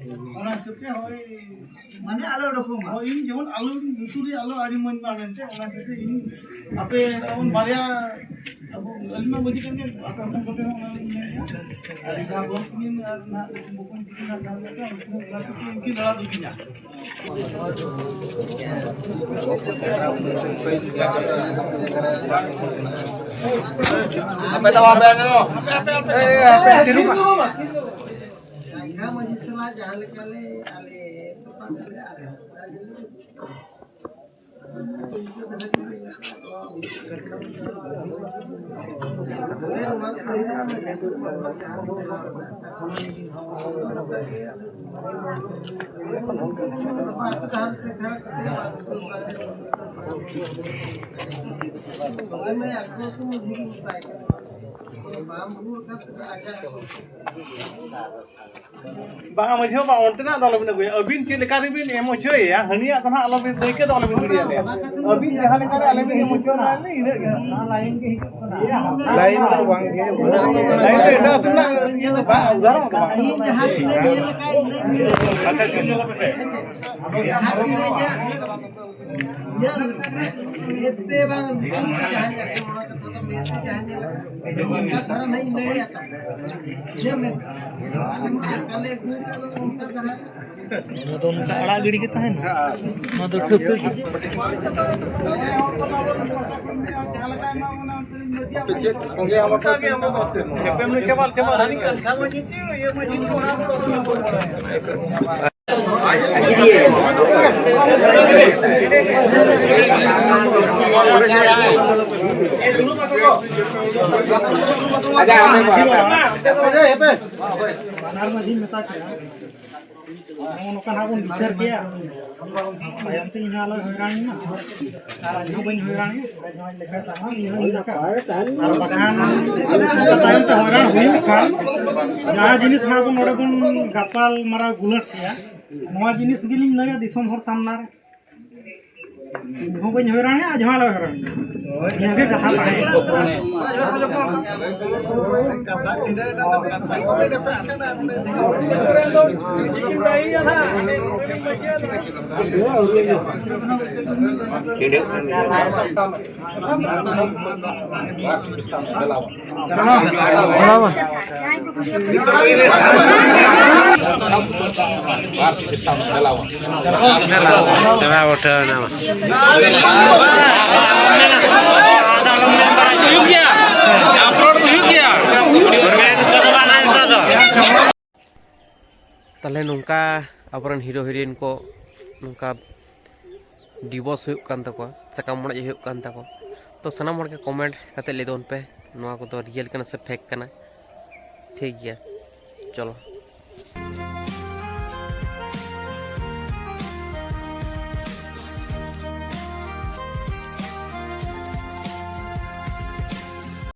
ᱚᱱᱟ ᱦᱤᱥᱟᱹᱵ ᱛᱮ ᱦᱳᱭ, ᱢᱟᱱᱮ ᱟᱞᱚ ᱩᱰᱩᱠᱚᱜ ᱢᱟ᱾ ᱦᱳᱭ, ᱤᱧ ᱡᱮᱢᱚᱱ ᱟᱞᱚ ᱞᱩᱛᱩᱨ ᱨᱮ ᱟᱞᱚ ᱟᱸᱡᱚᱢᱟᱹᱧ ᱢᱟ ᱢᱮᱱᱛᱮ, ᱚᱱᱟ ᱦᱤᱥᱟᱹᱵ ᱛᱮ ᱤᱧ ᱟᱯᱮ ᱛᱟᱵᱚᱱ ᱵᱟᱨᱭᱟ, ᱟᱵᱚ ᱟᱹᱞᱤᱧ ᱢᱟ ᱢᱟᱹᱡᱷᱤ ᱠᱟᱱ ᱜᱮ, ᱟᱯᱮ ᱦᱚᱯᱚᱱ ᱠᱚᱴᱷᱮᱱ ᱦᱚᱸ ᱚᱱᱟ ᱞᱤᱧ ᱢᱮᱱᱮᱫᱼᱟ᱾ ᱟᱨ ᱡᱟᱦᱟᱸ ᱵᱚᱠᱚᱧ ᱟᱨ ᱱᱟᱦᱟᱜ ᱵᱚᱠᱚᱧ ᱛᱤᱠᱤᱱ ᱦᱟᱸᱜ ᱡᱟᱦᱟᱸ ᱞᱮᱠᱟ, ᱩᱱᱠᱤᱱ ᱚᱱᱟ ᱠᱚ ᱩᱱᱠᱤᱱ ᱞᱟᱲᱟ ᱫᱚ ᱠᱤᱱᱟ᱾ ᱟᱯᱮ ᱫᱚ ᱵᱟᱯᱮ ᱟᱸᱡᱚᱢᱟ? ᱦᱟᱯᱮ, ᱦᱟᱯᱮ, ᱦᱟᱯᱮ᱾ ᱮ, ᱦᱟᱯᱮ, ᱛᱤᱨᱩᱵ ᱢᱟ᱾ ᱡᱟᱸᱜᱟ ᱢᱟᱹᱡᱷᱤ ᱥᱟᱞᱟᱜ ᱡᱟᱦᱟᱸ ᱞᱮᱠᱟ ᱞᱮ ᱟᱞᱮ ᱛᱚᱯᱟᱜ ᱟᱞᱮ ᱟᱨ ᱵᱟᱝ ᱢᱟᱹᱡᱷᱤ ᱵᱟᱵᱟ, ᱚᱱᱛᱮᱱᱟᱜ ᱫᱚ ᱟᱞᱚᱵᱤᱱ ᱟᱹᱜᱩᱭᱟ᱾ ᱟᱹᱵᱤᱱ ᱪᱮᱫ ᱞᱮᱠᱟ ᱨᱮᱵᱤᱱ ᱮᱢ ᱦᱚᱪᱚᱭᱮᱭᱟ, ᱦᱟᱹᱱᱤᱭᱟᱜ ᱫᱚ ᱱᱟᱦᱟᱜ ᱟᱞᱚᱵᱤᱱ ᱫᱟᱹᱭᱠᱟᱹ ᱫᱚ ᱟᱞᱚᱵᱤᱱ ᱜᱤᱰᱤᱭᱟᱞᱮᱭᱟ᱾ ᱟᱹᱵᱤᱱ ᱡᱟᱦᱟᱸ ᱞᱮᱠᱟ ᱨᱮ ᱟᱞᱮ ᱵᱤᱱ ᱮᱢ ᱦᱚᱪᱚᱭᱟ, ᱤᱱᱟᱹᱜ ᱜᱮ᱾ ᱞᱟᱭᱤᱱ ᱫᱚ ᱵᱟᱝ ᱜᱮ᱾ ᱞᱟᱭᱤᱱ ᱫᱚ ᱮᱴᱟᱜ ᱟᱹᱛᱩ ᱨᱮᱱᱟᱜ ᱤᱭᱟᱹ ᱫᱚ ᱵᱟᱝ, ᱩᱫᱟᱦᱚᱨᱚᱱ ᱫᱚ ᱵᱟᱝ᱾ ᱟᱪᱪᱷᱟ, ᱪᱮᱫ ᱧᱮᱞ ᱯᱮ? ᱡᱟᱦᱟᱸ ᱛᱤᱱᱟᱹᱜ ᱤᱧᱟᱹᱜ ᱧᱮᱞ, ᱢᱮᱫ ᱛᱮ ᱵᱟᱝ, ᱢᱮᱫ ᱛᱮ ᱡᱟᱦᱟᱸ ᱧᱮᱞ, ᱚᱱᱟ ᱠᱟᱛᱷᱟ ᱫᱚ ᱢᱮᱫ ᱛᱮ ᱡᱟᱦᱟᱸ ᱧᱮᱞ ᱟᱠᱟᱱᱟ, ᱚᱱᱟ ᱫᱷᱟᱨᱟ ᱱᱟᱜ ᱤᱧ ᱞᱟᱹᱭ ᱟᱠᱟᱫᱟ᱾ ᱡᱮ ᱢᱮᱫ ᱛᱮ ᱟᱞᱮ ᱢᱟ ᱟᱞᱮ ᱟᱹᱜᱩ ᱟᱠᱟᱫᱟ ᱚᱱᱠᱟ ᱫᱷᱟᱨᱟ᱾ ᱱᱚᱣᱟ ᱫᱚ ᱚᱱᱠᱟ ᱟᱲᱟᱜ ᱜᱤᱰᱤ ᱜᱮ ᱛᱟᱦᱮᱱᱟ᱾ ᱱᱚᱣᱟ ᱫᱚ ᱴᱷᱟᱹᱣᱠᱟᱹ ᱜᱮ᱾ ᱪᱮᱫ ᱥᱚᱸᱜᱮ ᱟᱢ ᱪᱟᱵᱟ, ᱪᱟᱵᱟ᱾ ᱵᱟᱱᱟᱨ ᱢᱟᱹᱡᱷᱤ ᱢᱮᱛᱟ ᱠᱤᱱᱟ᱾ ᱱᱚᱜᱼᱚ ᱱᱚᱝᱠᱟ ᱱᱟᱜ ᱵᱚᱱ ᱵᱤᱪᱟᱹᱨ ᱠᱮᱭᱟ᱾ ᱛᱟᱭᱚᱢ ᱛᱮ ᱤᱧ ᱦᱚᱸ ᱟᱞᱚᱭ ᱦᱚᱭᱨᱟᱱᱤᱧ ᱢᱟ᱾ ᱟᱨ ᱤᱧ ᱦᱚᱸ ᱵᱟᱹᱧ ᱦᱚᱭᱨᱟᱱᱤᱧ᱾ ᱟᱨ ᱵᱟᱠᱷᱟᱱ ᱛᱟᱭᱚᱢ ᱛᱮ ᱦᱚᱭᱨᱟᱱ ᱦᱩᱭᱩᱜ ᱠᱷᱟᱱ, ᱡᱟᱦᱟᱸ ᱡᱤᱱᱤᱥ ᱱᱟᱜ ᱵᱚᱱ ᱱᱚᱰᱮ ᱵᱚᱱ ᱜᱟᱯᱟᱞ ᱢᱟᱨᱟᱣ ᱜᱩᱞᱟᱹᱴ ᱠᱮᱭᱟ, ᱱᱚᱣᱟ ᱡᱤᱱᱤᱥ ᱜᱮᱞᱤᱧ ᱞᱟᱹᱭᱟ ᱫᱤᱥᱚᱢ ᱦᱚᱲ ᱥᱟᱢᱱᱟ ᱨᱮ᱾ ᱤᱧ ᱦᱚᱸ ᱵᱟᱹᱧ ᱦᱩᱭ ᱫᱟᱲᱮᱭᱟᱜᱼᱟ, ᱟᱡ ᱦᱚᱸ ᱟᱞᱚᱭ ᱦᱩᱭ ᱫᱟᱲᱮᱭᱟᱜᱼᱟ᱾ ᱱᱤᱭᱟᱹ ᱜᱮ ᱠᱟᱛᱷᱟ ᱛᱟᱦᱮᱸ ᱠᱟᱱᱟ᱾ ᱪᱟᱞᱟᱣ ᱩᱴᱷᱟᱹᱣ ᱮᱱᱟ᱾ ᱦᱩᱭᱩᱜ ᱜᱮᱭᱟ, ᱟᱯᱞᱳᱰ ᱦᱩᱭᱩᱜ ᱜᱮᱭᱟ᱾ ᱛᱟᱦᱞᱮ ᱱᱚᱝᱠᱟ ᱟᱵᱚᱨᱮᱱ ᱦᱤᱨᱳ ᱦᱤᱨᱳᱭᱤᱱ ᱠᱚ ᱱᱚᱝᱠᱟ ᱰᱤᱵᱳᱨᱥ ᱦᱩᱭᱩᱜ ᱠᱟᱱ ᱛᱟᱠᱚᱣᱟ, ᱥᱟᱠᱟᱢ ᱚᱲᱮᱡ ᱦᱩᱭᱩᱜ ᱠᱟᱱ ᱛᱟᱠᱚᱣᱟ᱾ ᱛᱚ ᱥᱟᱱᱟᱢ ᱦᱚᱲ ᱜᱮ ᱠᱚᱢᱮᱱᱴ ᱠᱟᱛᱮ ᱞᱟᱹᱭ ᱛᱟᱵᱚᱱ ᱯᱮ, ᱱᱚᱣᱟ ᱠᱚᱫᱚ ᱨᱤᱭᱮᱞ ᱠᱟᱱᱟ ᱥᱮ ᱯᱷᱮᱠ ᱠᱟᱱᱟ? ᱴᱷᱤᱠ ᱜᱮᱭᱟ, ᱪᱚᱞᱚ᱾